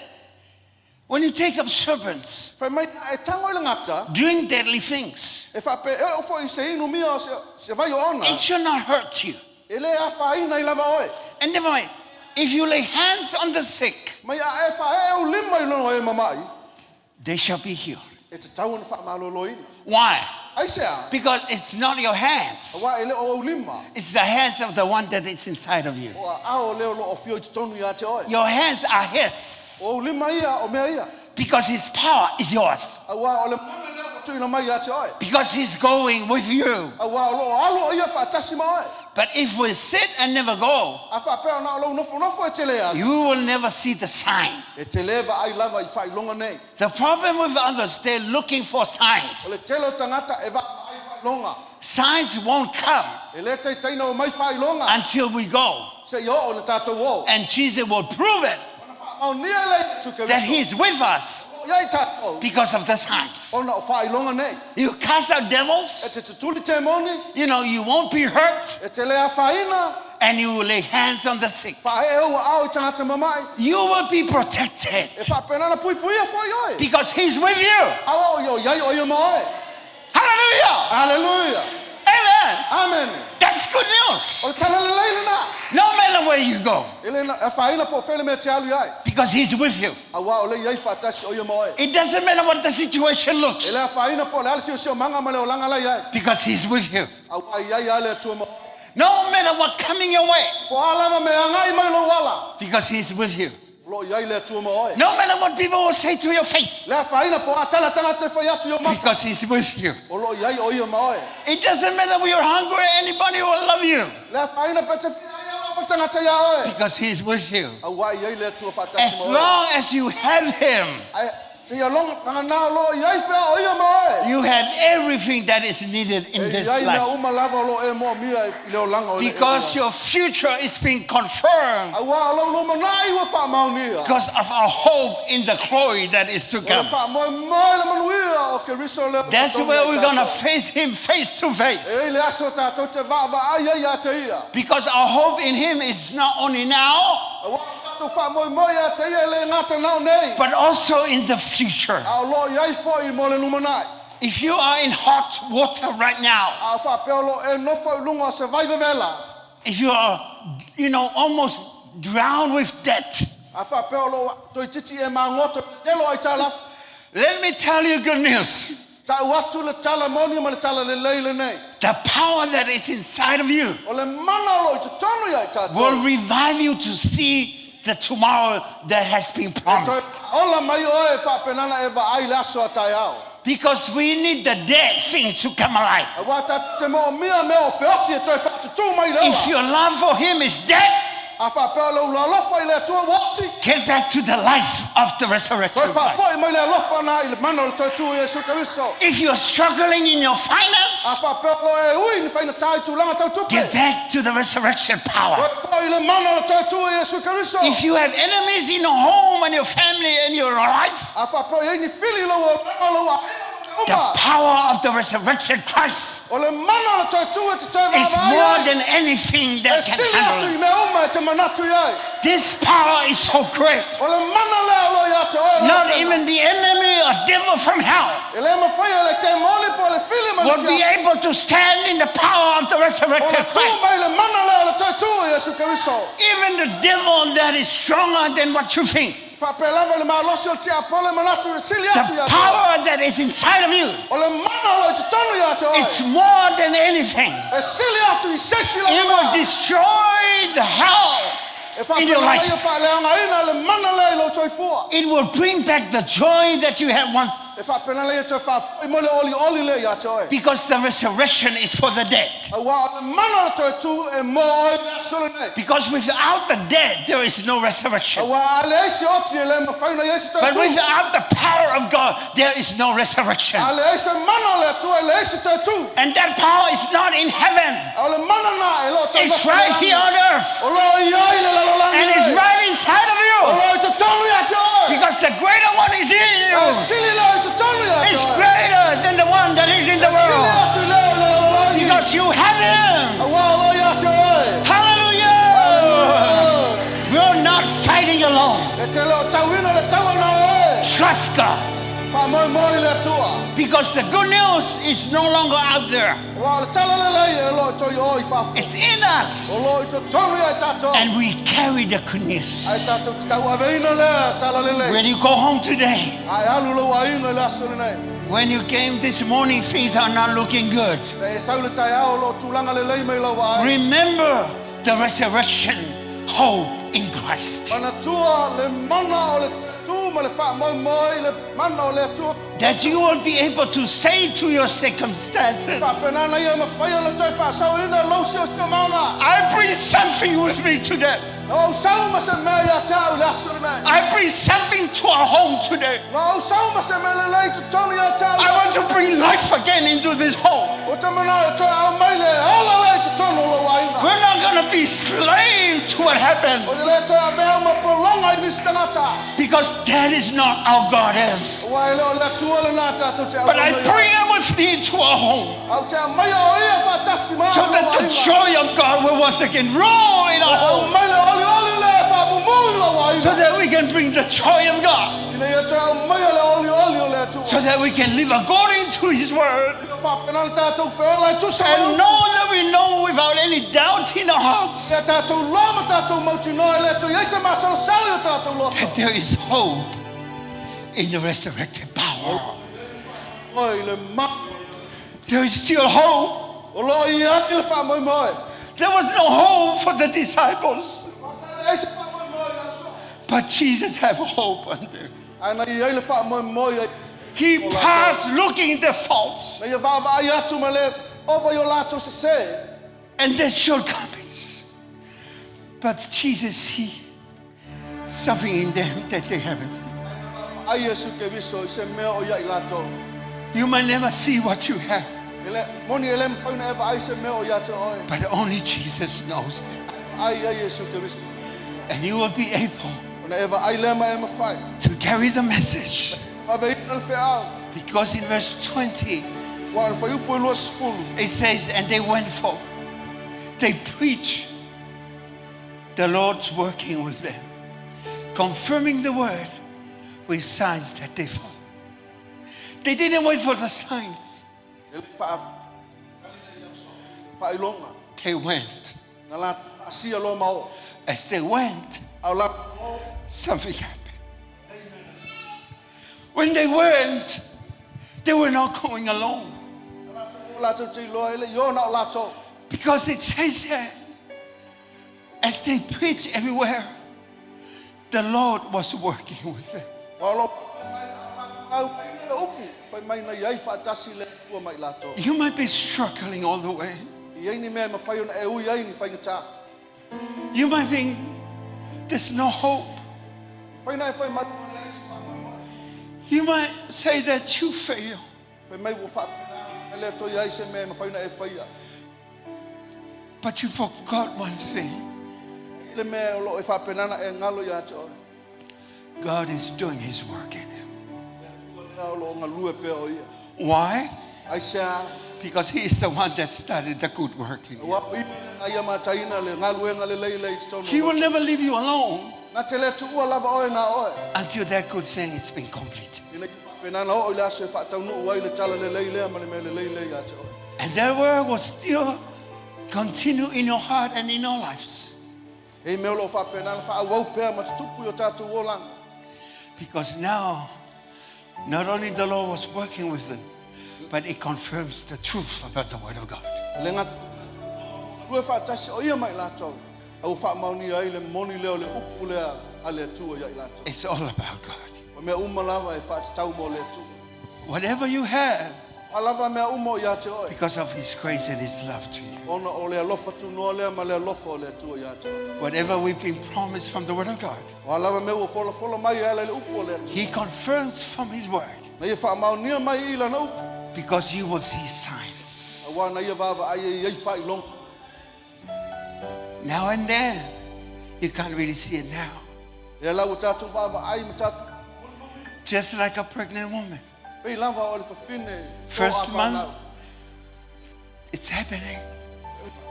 When you take up serpents, Fai mai, a e tago i le gata, drink deadly things, e faapea e oo foi i se inumia o se, se vai oona, it shall not hurt you. e lē afaina ai lava oe. And never mind, if you lay hands on the sick, Mai a e faaee ou lima i luga o e mama'i, they shall be healed. e tatau ona faamaloloina. Why? Aisea? Because it's not your hands, Auā e le o ou lima, it's the hands of the one that is inside of you. o aao o le o loo afio i totonu iā te oe. Your hands are his O ou lima ia o mea ia. because his power is yours, Auā o le mana lea ua tuuina mai iā te oe. because he's going with you. Auā o loo alu o ia faatasi ma oe. But if we sit and never go, A faapea na o lou nofonofo e te lē alu, you will never see the sign. e te lē vaai lava i faailoga nei. The problem with others, they're looking for O signs. le tele o tagata e vaavaai faailoga. Signs won't come E lē taitaina omai faailoga until we go. seia oo ina tatou o. And Jesus will prove it Ona faamaonia e le Iesu that Keriso He's with us o i ai tatou because of the signs. ona o faailoga nei. You cast out E devils, te tutuli temoni, you won't be hurt, e te lē afaina, and you will lay hands on the sick. faaee ou aao i tagata mama'i. You will be protected E faapena ona puipuia foi oe. because He's with you. Auā o ia o i ai o ia ma oe. Hallelujah! Aleluia. Amen! Amene. That's good O news. le tala lelei lenā. No matter where you go, E le afaina po o fea le mea e te alu i ai. because He's with you. Auā o lea e i ai faatasi o ia ma oe. It doesn't matter what the situation E looks le afaina po o le a le siosiomaga ma le olaga la i ai. because He's with you. Auā e i ai lava le Atua ma oe. No matter what coming your way, Po o a lava mea e agai mai lou ala. because He's with you. O loo i ai le Atua ma oe. No matter what people will say to your face, Le afaina po o a tala tagata e fai atu i ou mata. because He's with you. O loo i ai o ia ma oe. It doesn't matter if you're hungry, anybody will love you Le afaina pe te fia ai au ma tagata iā oe. because He's with you. Auā e i ai le Atua faatasi As ma oe. long as you have Him, Ae seia loga vagana o loo i ai pea o ia ma oe. you have everything that is needed in E this i ai mea life uma lava o loo e moomia i le olaga o le because your future is being confirmed Auā o lou lumanai ua faamaonia. because of our hope in the glory that is to O le come. faamoemoe le manuia o Keriso lea ua That's totonu where ia we're going to tatou. face Him face to E face i le aso tatou te vaavaai ai ia te ia. because our hope in Him is not only now, Auā o tatou faamoemoe ia te ia e le gata nao nei. but also in the future. A o loo i ai foi mo le lumanai. If you are in hot water right now, A faapea o loo e nofo i luga o se vai vevela. if you are, almost drowned with debt, A faapea o loo toeitiiti e magoto i le tele o aitalafu. let me tell you good news. Ta'u atu le tala moni ma le tala lelei lenei. The power that is inside of you O le mana o loo i totonu ia i tatou. will revive you to see the tomorrow that has been E toe promised. ola mai oe e faapena ona e vaai i le aso a taeao. Because we need the dead things to come alive. Auā tatou te moomia mea o feoti e toe faatutū mai i le If ola. your love for Him is dead, A faapea o lou alofa i le Atua ua oti. get back to the life of the resurrected Toe Christ. faafo'i mai le alofa na i le mana o le toe tū o Iesu Keriso. If you're struggling in your A finance, faapea o loo e ui i ni faigatā i tulaga tau tupe. get back to the resurrection power. Toe fo'i i le mana o le toe tū o Iesu Keriso. If you have enemies in your home and your family and your life, A faapea o i ai ni fili i lou olaga o lou aiga ma the mea uma. power of the resurrection Christ O le mana o le toe tū e te toe is vaavaai more ai. than anything E that can sili atu handle i it. mea uma e te manatu i ai. This power is so great. O le mana lea o loo ia te oe lau Not afioga. even the enemy or devil from hell E lē mafai e le temoli po o le fili ma le will be tiakola able to stand in the power of the resurrected ona tū mai Christ. le mana lea o le toe tū o Iesu Keriso. Even the devil that is stronger than what you think, Faapea lava i le malosi o le tiakola e manatu i le sili the atu ia te oe. power that is inside of you, O le mana o loo i totonu ia te oe. it's more than anything. E sili atu i se isi It lava will mea. destroy the hell E in your faapena life. ia faaleagaina le mana lea i lou soifua. It will bring back the joy that you had E once. faapena lea ia toe faafo'i mai le olioli lea ia te oe. Because the resurrection is for the dead. Auā o le mana o le toe tū e mo oe i le aso lenei. Because without the dead, there is no resurrection. Auā a leai se oti e lē mafai ona i ai se toe But tū. without the power of God, there is no resurrection. A leai se mana o le Atua e leai se toe tū. And that power is not in heaven, A o le mana na e loo it's taumafai right le here lagi. on earth. O loo i ai le lalolagi And it's nei. right inside of O you. loo i totonu ia te oe. Because the greater one is in E you. sili leo i totonu ia te It's oe. greater than the one that is in the E sili world. atu i leo i le lalolagi. Because you have him. Auā o loo ia te oe. Hallelujah. We're not fighting alone. E te le o tauina le taua na oe. Trust God. Faamoemoe i le Atua. Because the good news is no longer out there. Aua o le tala lelei e le o toe i o i fafo. It's in us. O lo o i totonu ia i tatou. And we carry the good news. Ae tatou te tauaveina lea tala lelei. When you go home today, A e alu lou aiga i le aso lenei. when you came this morning, things are not looking good. Na e sau i le taeao o lo o tulaga lelei mai lau vaai. Remember the resurrection hope in Christ. Manatua le mana o le tu ma le faamoemoe i le mana o le Atua. That you will be able to say to your circumstances, Faapena ina ia mafai ona toe faasaoina lou siosiomaga. I bring something with me today. Na ou sau ma se mea ia te au i le aso lenei. I bring something to our home today. Na ou sau ma se mea lelei i totonu ia te au. I want to bring life again into this home. Ou te manao e toe aumai le ola lea i totonu o lou aiga. We're not going to be slave to what happened Ou te le toe avea ma pologa i nisi tagata. because that is not our God is. Aua e le o le Atua lena tatou te But I auauna i ai. bring him with me to our home Ae ou te aumaia o ia faatasi ma so au that the aiga. joy of God will once again rule in our home Aumai le olioli lea e faamumu i lou aiga. so that we can bring the joy of God, Ina ia toe aumaia le olioli o le Atua. so that we can live according to His word Ia faapena le tatou feola e tusa ma and le know that we know without any doubt in our hearts Ia tatou loa ma tatou mautinoa e le toe i ai se masalosalo i o tatou loto. that there is hope in the resurrected power. Oi le ma. There is still hope. O lo o i ai le faamoemoe. There was no hope for the disciples, E leai se faamoemoe i le aso. but Jesus had hope on them. Ae na i ai le faamoemoe i He passed looking the faults Na ia vaavaai atu ma le ova i o latou sesē. and the shortcomings. But Jesus see something in them that they haven't seen. Ai Iesu Keriso i se mea o ia i latou. You might never see what you have, E le, moni e le mafai ona e vaai se mea o ia te oe. but only Jesus knows them. Ai ia Iesu Keriso. And you will be able Ona e vaai lea ma e mafai. to carry the message. Aveina le feau. Because in verse 20, Aua o le fuaiupu e 20. it says, And they went forth. They preach. The Lord's working with them, confirming the word with signs that they follow. They didn't wait for the signs. E le faa, faailoga. They went. Na latou asia loa ma o. As they went, A o latou something happened. When they went, they were not going alone. O latou te iloa e le i o na o latou. Because it says that as they preached everywhere, the Lord was working with them. Aua o lo au le upu fai mai na i ai faatasi le Atua ma i latou. You might be struggling all the way. E i ai ni mea e mafai ona e ui ai ni faigata. You might think there's no hope. Fai na e fai mai, You might say that you fail. fai mai ua faapena e le toe i ai se mea e mafai ona e faia. But you forgot one thing. Le mea o lo o e faapena ona e galo ia te oe. God is doing his work in you. Lea o lo o galue pea o ia. Why? Aisea? Because he is the one that started the good work in you. Aua o ia na ia amataina le galuega lelei lea i totonu He o will lou. never leave you alone Na te le tuua lava oe na oe. until that good thing has been completed. Ina ia faapena ona oo i le aso e faataunuu ai le tala lelei lea ma le mea lelei lea ia te oe. And that work will still continue in your heart and in your lives. E mea o lo o faapena ona faaauau pea ma tutupu i o tatou olaga. Because now, not only the Lord was working with them, but it confirms the truth about the Word of God. E le gata i le galulue faatasi o ia ma i latou, a ua faamaonia ai le moni lea o le upu lea a le Atua ia i latou. It's all about God. O mea uma lava e faatatau mo le Atua. Whatever you have, A lava mea uma o ia te oe. because of His grace and His love to you. Ona o le alofa tunoa lea ma le alofa o le Atua ia te oe. Whatever we've been promised from the Word of God, O a lava mea ua folafola mai e ala i le upu o le Atua. He confirms from His Word. Na ia faamaonia mai i lana upu. Because you will see signs. Aua na ia vaavaai e i ai faailoga. Now and then, you can't really see it now. Lea la ua tatou vaavaai ma tatou. Just like a pregnant woman. Pei lava o le fafine First toa month, fanau. it's happening.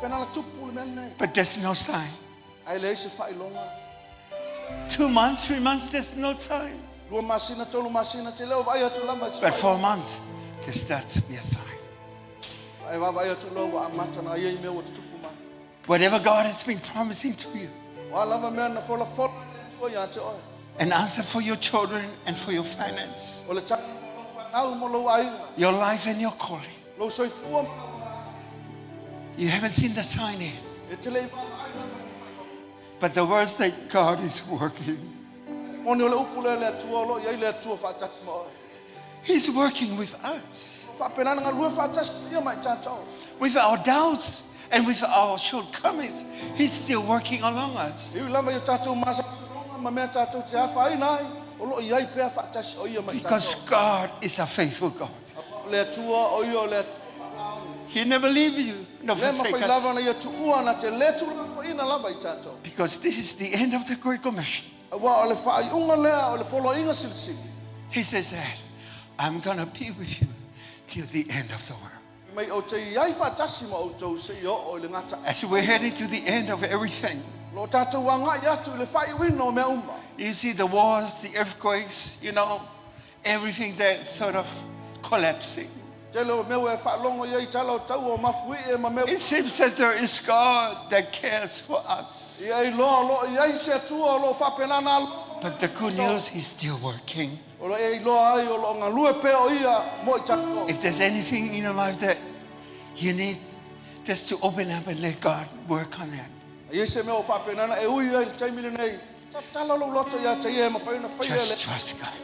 Pena la tupu le mea lenei. But there's no sign. Ae leai se faailoga. 2 months, 3 months, there's no sign. Lua masina, tolu masina, te leo vai atu lava i se But whai. 4 months, there starts to be a sign. Ai vaavaai atu loa ua amata ona i ai mea ua tutupu mai. Whatever God has been promising to you, O a lava mea na folafola e le Atua iā te oe. an answer for your children and for your finance, O le tali mo lou fanau mo lou aiga. your life and your calling. Lou soifua ma lau You haven't seen the sign yet. E te le i vaavaai lava. But the words that God is working, Moni o le upu lea le Atua o lo o i ai le Atua faatasi ma oe. He's working with us, Faapena ona galue faatasi ia ma i tatou. with our doubts and with our shortcomings. He's still working along us E ui lava i o tatou masalosaloga ma mea tatou te afaina ai, o lo o i ai pea faatasi o ia ma i because tatou. God is a faithful God. O le Atua o ia o le Atua. He never leave you nor Le forsake mafai lava us. ona ia tuua na te le tulafoina lava i tatou. Because this is the end of the Great Commission. Auā o le faaiuga lea o le poloaiga silisili. He says that I'm going to be with you till the end of the world. Mai ou te i ai faatasi ma outou seia oo i le gata. As we're heading to the end of everything, Lo tatou agai atu i le faaiuina o mea uma. you see the wars, the earthquakes, everything that sort of collapsing. Tele o mea ua e faalogo i ai tala o taua o mafuie ma mea. It seems that there is God that cares for us. Ia e iloa o lo o i ai se Atua o lo o faapena na alofa. But the good news, He's still working. O lo e iloa ai o lo o galue pea o ia mo i tatou. If there's anything in your life that you need, just to open up and let God work on that. E i ai se mea o faapena ona e ui ai i le taimi lenei. Tatala lou loto ia te ia e mafai ona faia Just le trust God.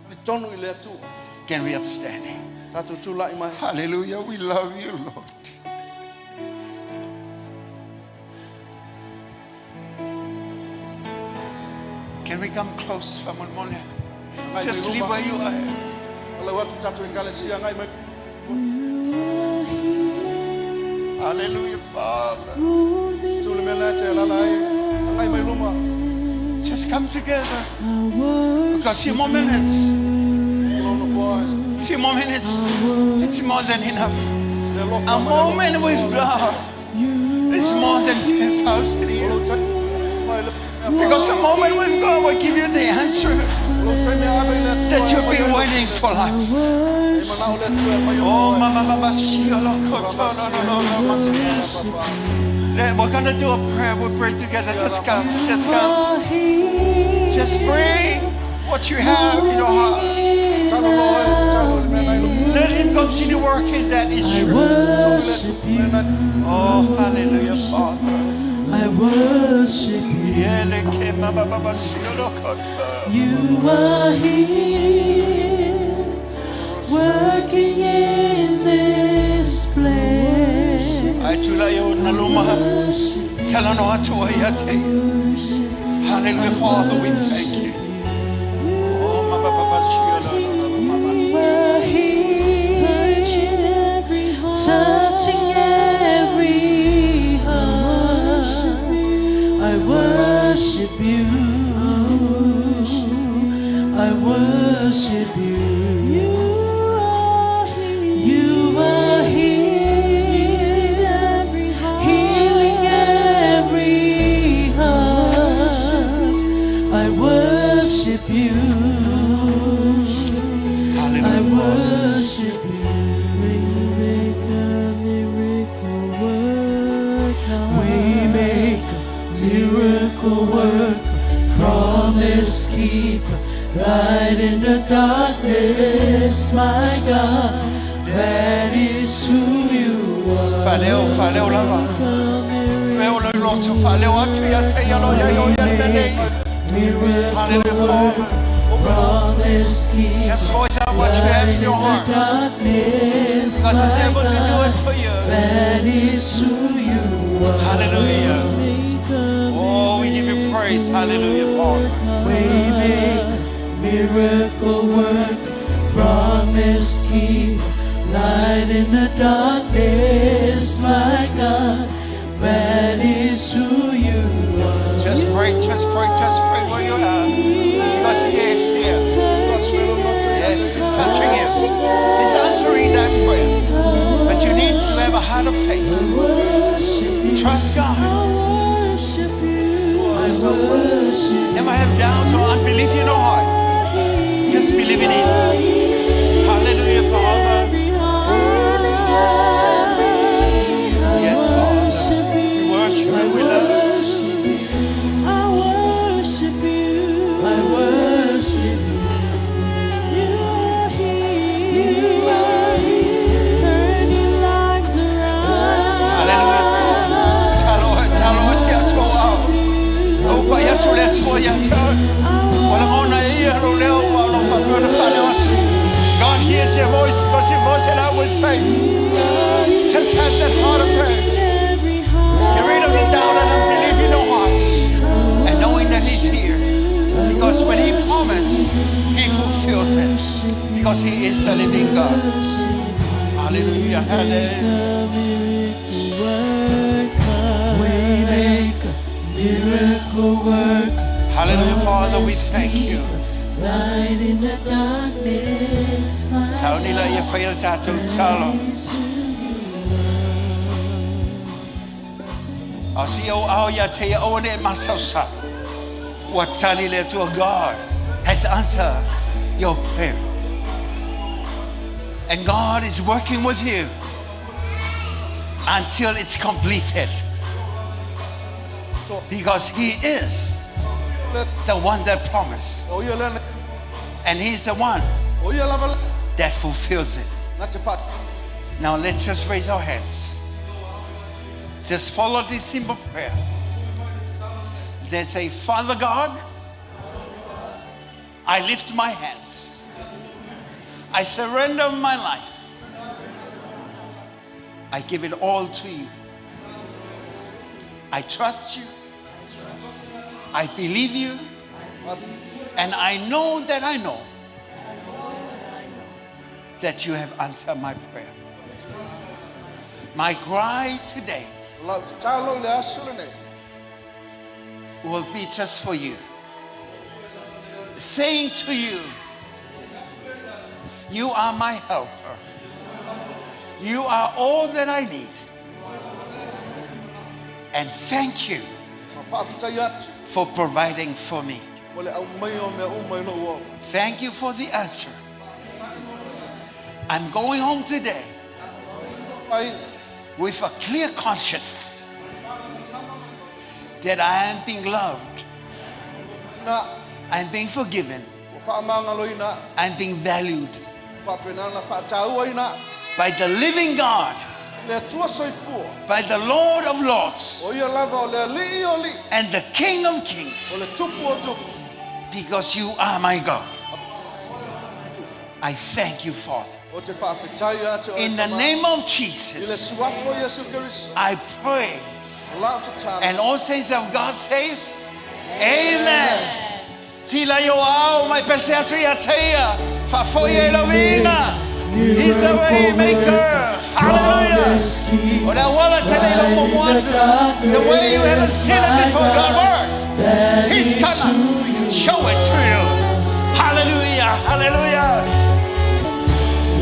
talitonu i le Atua. Can we upstanding? Tatou tula'i mai. Hallelujah. We love you, Lord. Can we come close, Famolmole? Just leave where you are. Lau atu tatou ekalesia agai mai. Hallelujah, Father. Tu le mea lea e te alaala ai. Agai mai luma. Just come together. We've got a few more minutes. Tulou nofoa. A few more minutes. It's more than enough. Le alofa A ma le alofa. moment with God is more than 10,000 O years. lou taimi mai le Because a moment with God will give you the answer O lou taimi ave i le Atua that e you've mai been ai. waiting for life. E manao le Atua e mai o Oh, oe. mama, mama, shio, lo, ko, to, no, no, no, no, no. We're gonna do a prayer. We'll pray together. Just come. Just come. Just bring what you have in your heart. Tatalo loa e, tatalo le mea nai lo. Let Him continue working that issue. Worship you. Oh, hallelujah, Father. I worship you. Yele ke mama, mama, shio, lo, ko, to. You are here, working in this place. Ai tula yo na luma. Tala no atua ia te. Hallelujah, Father, we thank you. Oh, mama, mama, shio, lo, lo, lo, lo, mama. You are here, touching every heart, touching every heart. I worship you. I worship you. You are here. You are here, healing every heart. I worship you. I Hallelujah, Father. worship you. Waymaker, miracle worker. Waymaker, miracle worker, promise keeper, light in the darkness, my God. That is who you are. Faleo, faleo lava. Reo lo loto, faleo atu ia te ia lo ia yo ia nene. Miracle Hallelujah, Father. promise keeper, Just voice out what you have in your light in heart. the darkness, Because He's my able to do God. it for you. That is who you are. Hallelujah. Oh, we give you praise. Hallelujah, Father. Waymaker, miracle worker, promise keeper, light in the darkness, my God. That is who you are. Just pray, just pray, just pray where you are. Because He is here. Yes, He's touching you. He's answering that prayer. But you need to have a heart of faith. Trust God. I worship you. Never have doubts or unbelief in your heart. le Atua ia te oe. Ua lagona e ia lou leo aua o lo o faapea ona faaleo atu. God hears your voice because you voice it out with faith. Just have that heart of faith. Get rid of the doubt and unbelief in your hearts. And knowing that He's here. Because when He promised, He fulfills it. Because He is the living God. Hallelujah. Hallelujah. Waymaker, miracle worker, Hallelujah, Father, we thank you. light in the darkness, my Sauni la ia whaia tātou talo. A si au au ia te ia au ne masausa. Ua tali le Atua God has answered your prayer. And God is working with you until it's completed. Because He is the one that promised. O ia lea And He's the one o ia lava le that fulfills it. na te wha Now let's just raise our hands. Just follow this simple prayer. Then say, Father God, I lift my hands. I surrender my life. I give it all to you. I trust you. I believe you. And I know that I know that you have answered my prayer. My cry today lau tatalo I le aso lenei will be just for you. Saying to you, You are my helper. You are all that I need. And thank you Ma faafetai atu for providing for me. mo le aumaia o mea uma i lou ola. Thank you for the answer. I'm going home today Ai with a clear conscience that I am being loved, na I'm being forgiven, ua faamagaloina I'm being valued faapena na faatauaina by the living God, le Atua soifua by the Lord of Lords o ia lava o le alii o alii and the King of o Kings, le tupu o tupu because you are my God. I thank you, Father. O te faafetai atu o In the name of I le Jesus, suafa o Iesu Keriso I pray. o lau tatalo And all saints of God says, Amen. Sila yo au mai pese atu ia teia. Faafoi e lau ina. He's the way maker. Hallelujah. O le awala tele ilo mo atu. The way you haven't seen it before, God works. He's gonna show it to you. Hallelujah. Hallelujah.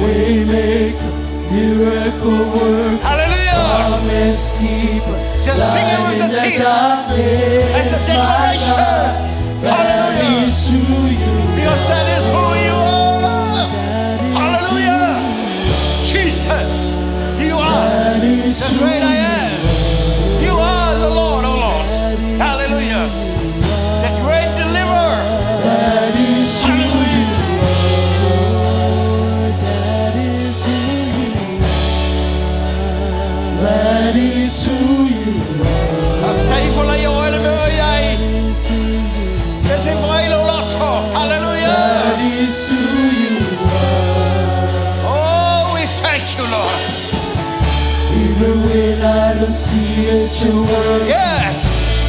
Waymaker, miracle worker, Hallelujah. promise keeper, Just sing it with light in the the tears. darkness, As a my declaration. God, that Hallelujah. is who you Because that is who you are. Hallelujah. Jesus, you are That is the who great I am. You are the Lord of Lords. Hallelujah. The great deliverer. That is who Hallelujah. That is who you are. That is who you are. Faafetai ia oe le mea iai. Is who you Ke se fai lo loto. Hallelujah. That is who you are. Oh, we thank you, Lord. Even when I don't see it, you're working. Yes.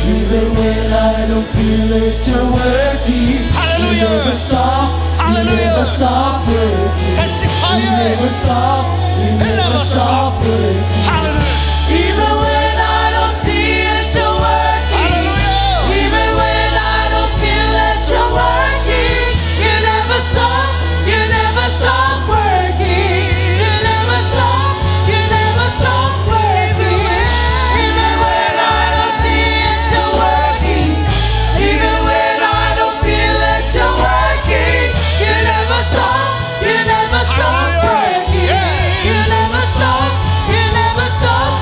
Even when I don't feel it, you're working. Hallelujah. You never stop. You Hallelujah. never stop working. Testify You it. never stop. You never never stop working. Hallelujah. Even when I don't see it, you're working. Hallelujah. Even when I don't feel it, you're working. You never stop. You never stop working. You never stop. You never stop working. Even when I don't see it, you're working. Even when I don't feel it, you're working. You never stop. You never stop Hallelujah. working. Yeah. You never stop. You never stop.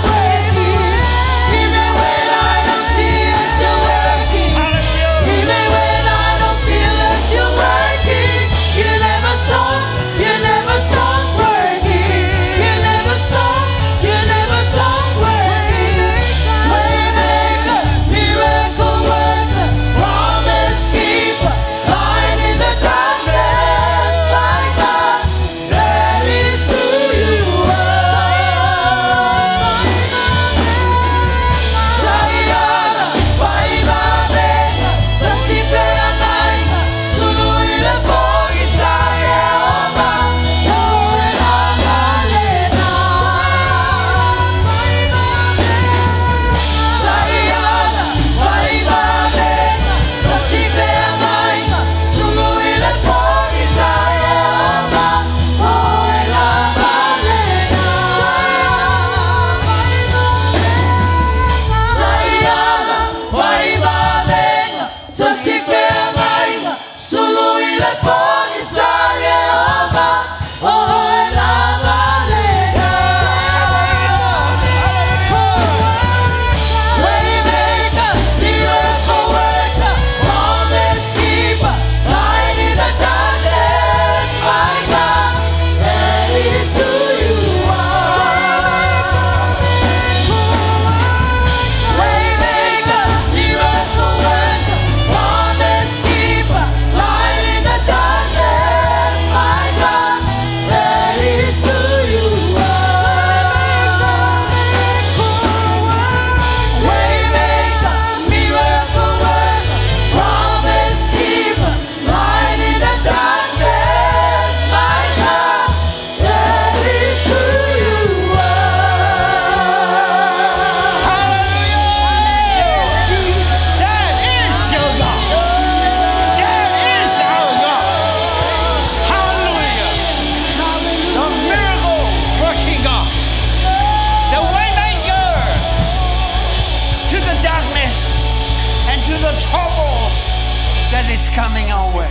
that is coming our way.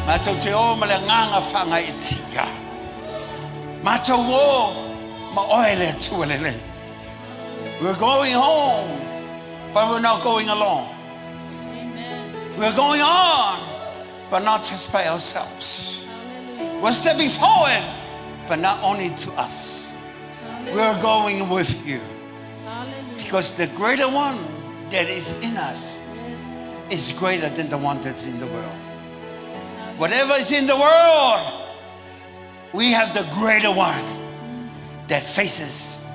Matou te o ma le agaga faagaeetia. Matou o ma oe le Atua lelei. We're going home, but we're not going alone. Amen. We're going on, but not just by ourselves. Hallelujah. We're stepping forward, but not only to us. We're going with you Hallelujah. because the greater one that is in us Yes. is greater than the one that's in the world. Whatever is in the world, we have the greater one that faces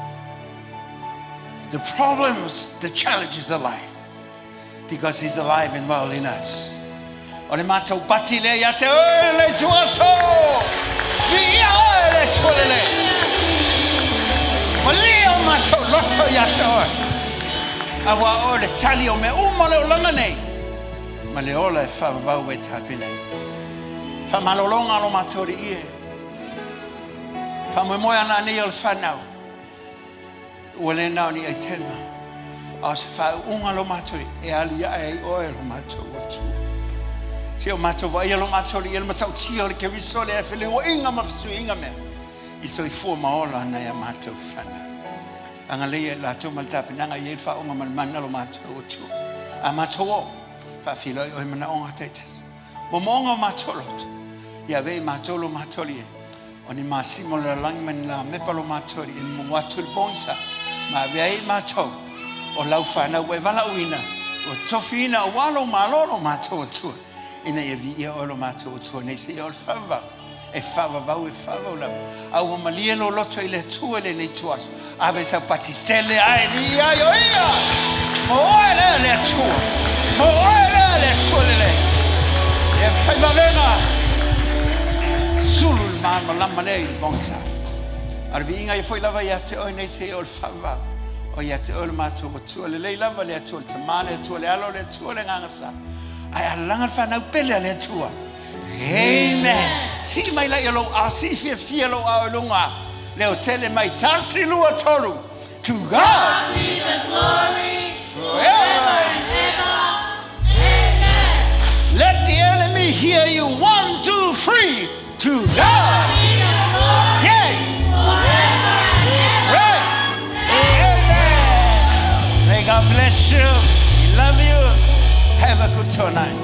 the problems, the challenges of life, because he's alive and well in us. O le matou pati lea ia te oe le tuaso. Viia oe le Atua lelei. Malie o matou loto ia te oe. Auā o oe le tali o mea uma o le olaga nei, ma le ola e faavavau e tapena ai. Faamalologa lo matou Alii e. Faamoemoe ana anei o le fanau. Ua le na o ni aitema, a o se faauuga lo matou alii e aliae ai oe lo matou Atua. Se o matou vaaia lo matou alii e le matautia o le Keriso lea e feleuaiga ma fesuiaiga mea i soifua ma ola ana i a matou fanau. Agalelei ia i latou ma le tapenaga e i ai le faauuga ma le mana lo matou Atua. A matou oo, faafeiloai oe i manaoga taitasi. Moomooga o matou loto, ia avea i matou lo matou alii e O ni masima o le lalolagi ma ni lamepa lo matou Alii e mumu atu i le pogisa, ma avea ai i matou o lau fanau ua e valaauina, ua tofiina aua lou malo lo matou Atua, ina ia viia oe lo matou Atua nei seia o le faavavau, e faavavau e faavavau lava. A ua malie lou loto i le Atua i lenei ituaso, ave sau pati tele ae viia ai o Ia! Mo oe lea le Atua! Mo oe lea le Atua lelei! Ia fai vavega! Sulu le malamalama lea i le pogisa. A o le viiga ia foi lava ia te oe nei seia o le faavavau. O ia te oe lo matou Atua lelei lava, le Atua le Tama, le Atua le Alo, le Atua le Agaga Sa. Ae alalaga le fanau pele a le Atua. Amen. Sii mai laia lou ao, sii fiafia lou ao i luga. Leo tele mai, tasi, lua, tolu. To God be the glory forever. and ever. Amen. Let the enemy hear you. One, two, three. To God. Be the glory Yes. forever and ever. Right. Amen. May God bless you. We love you. Have a good tonight.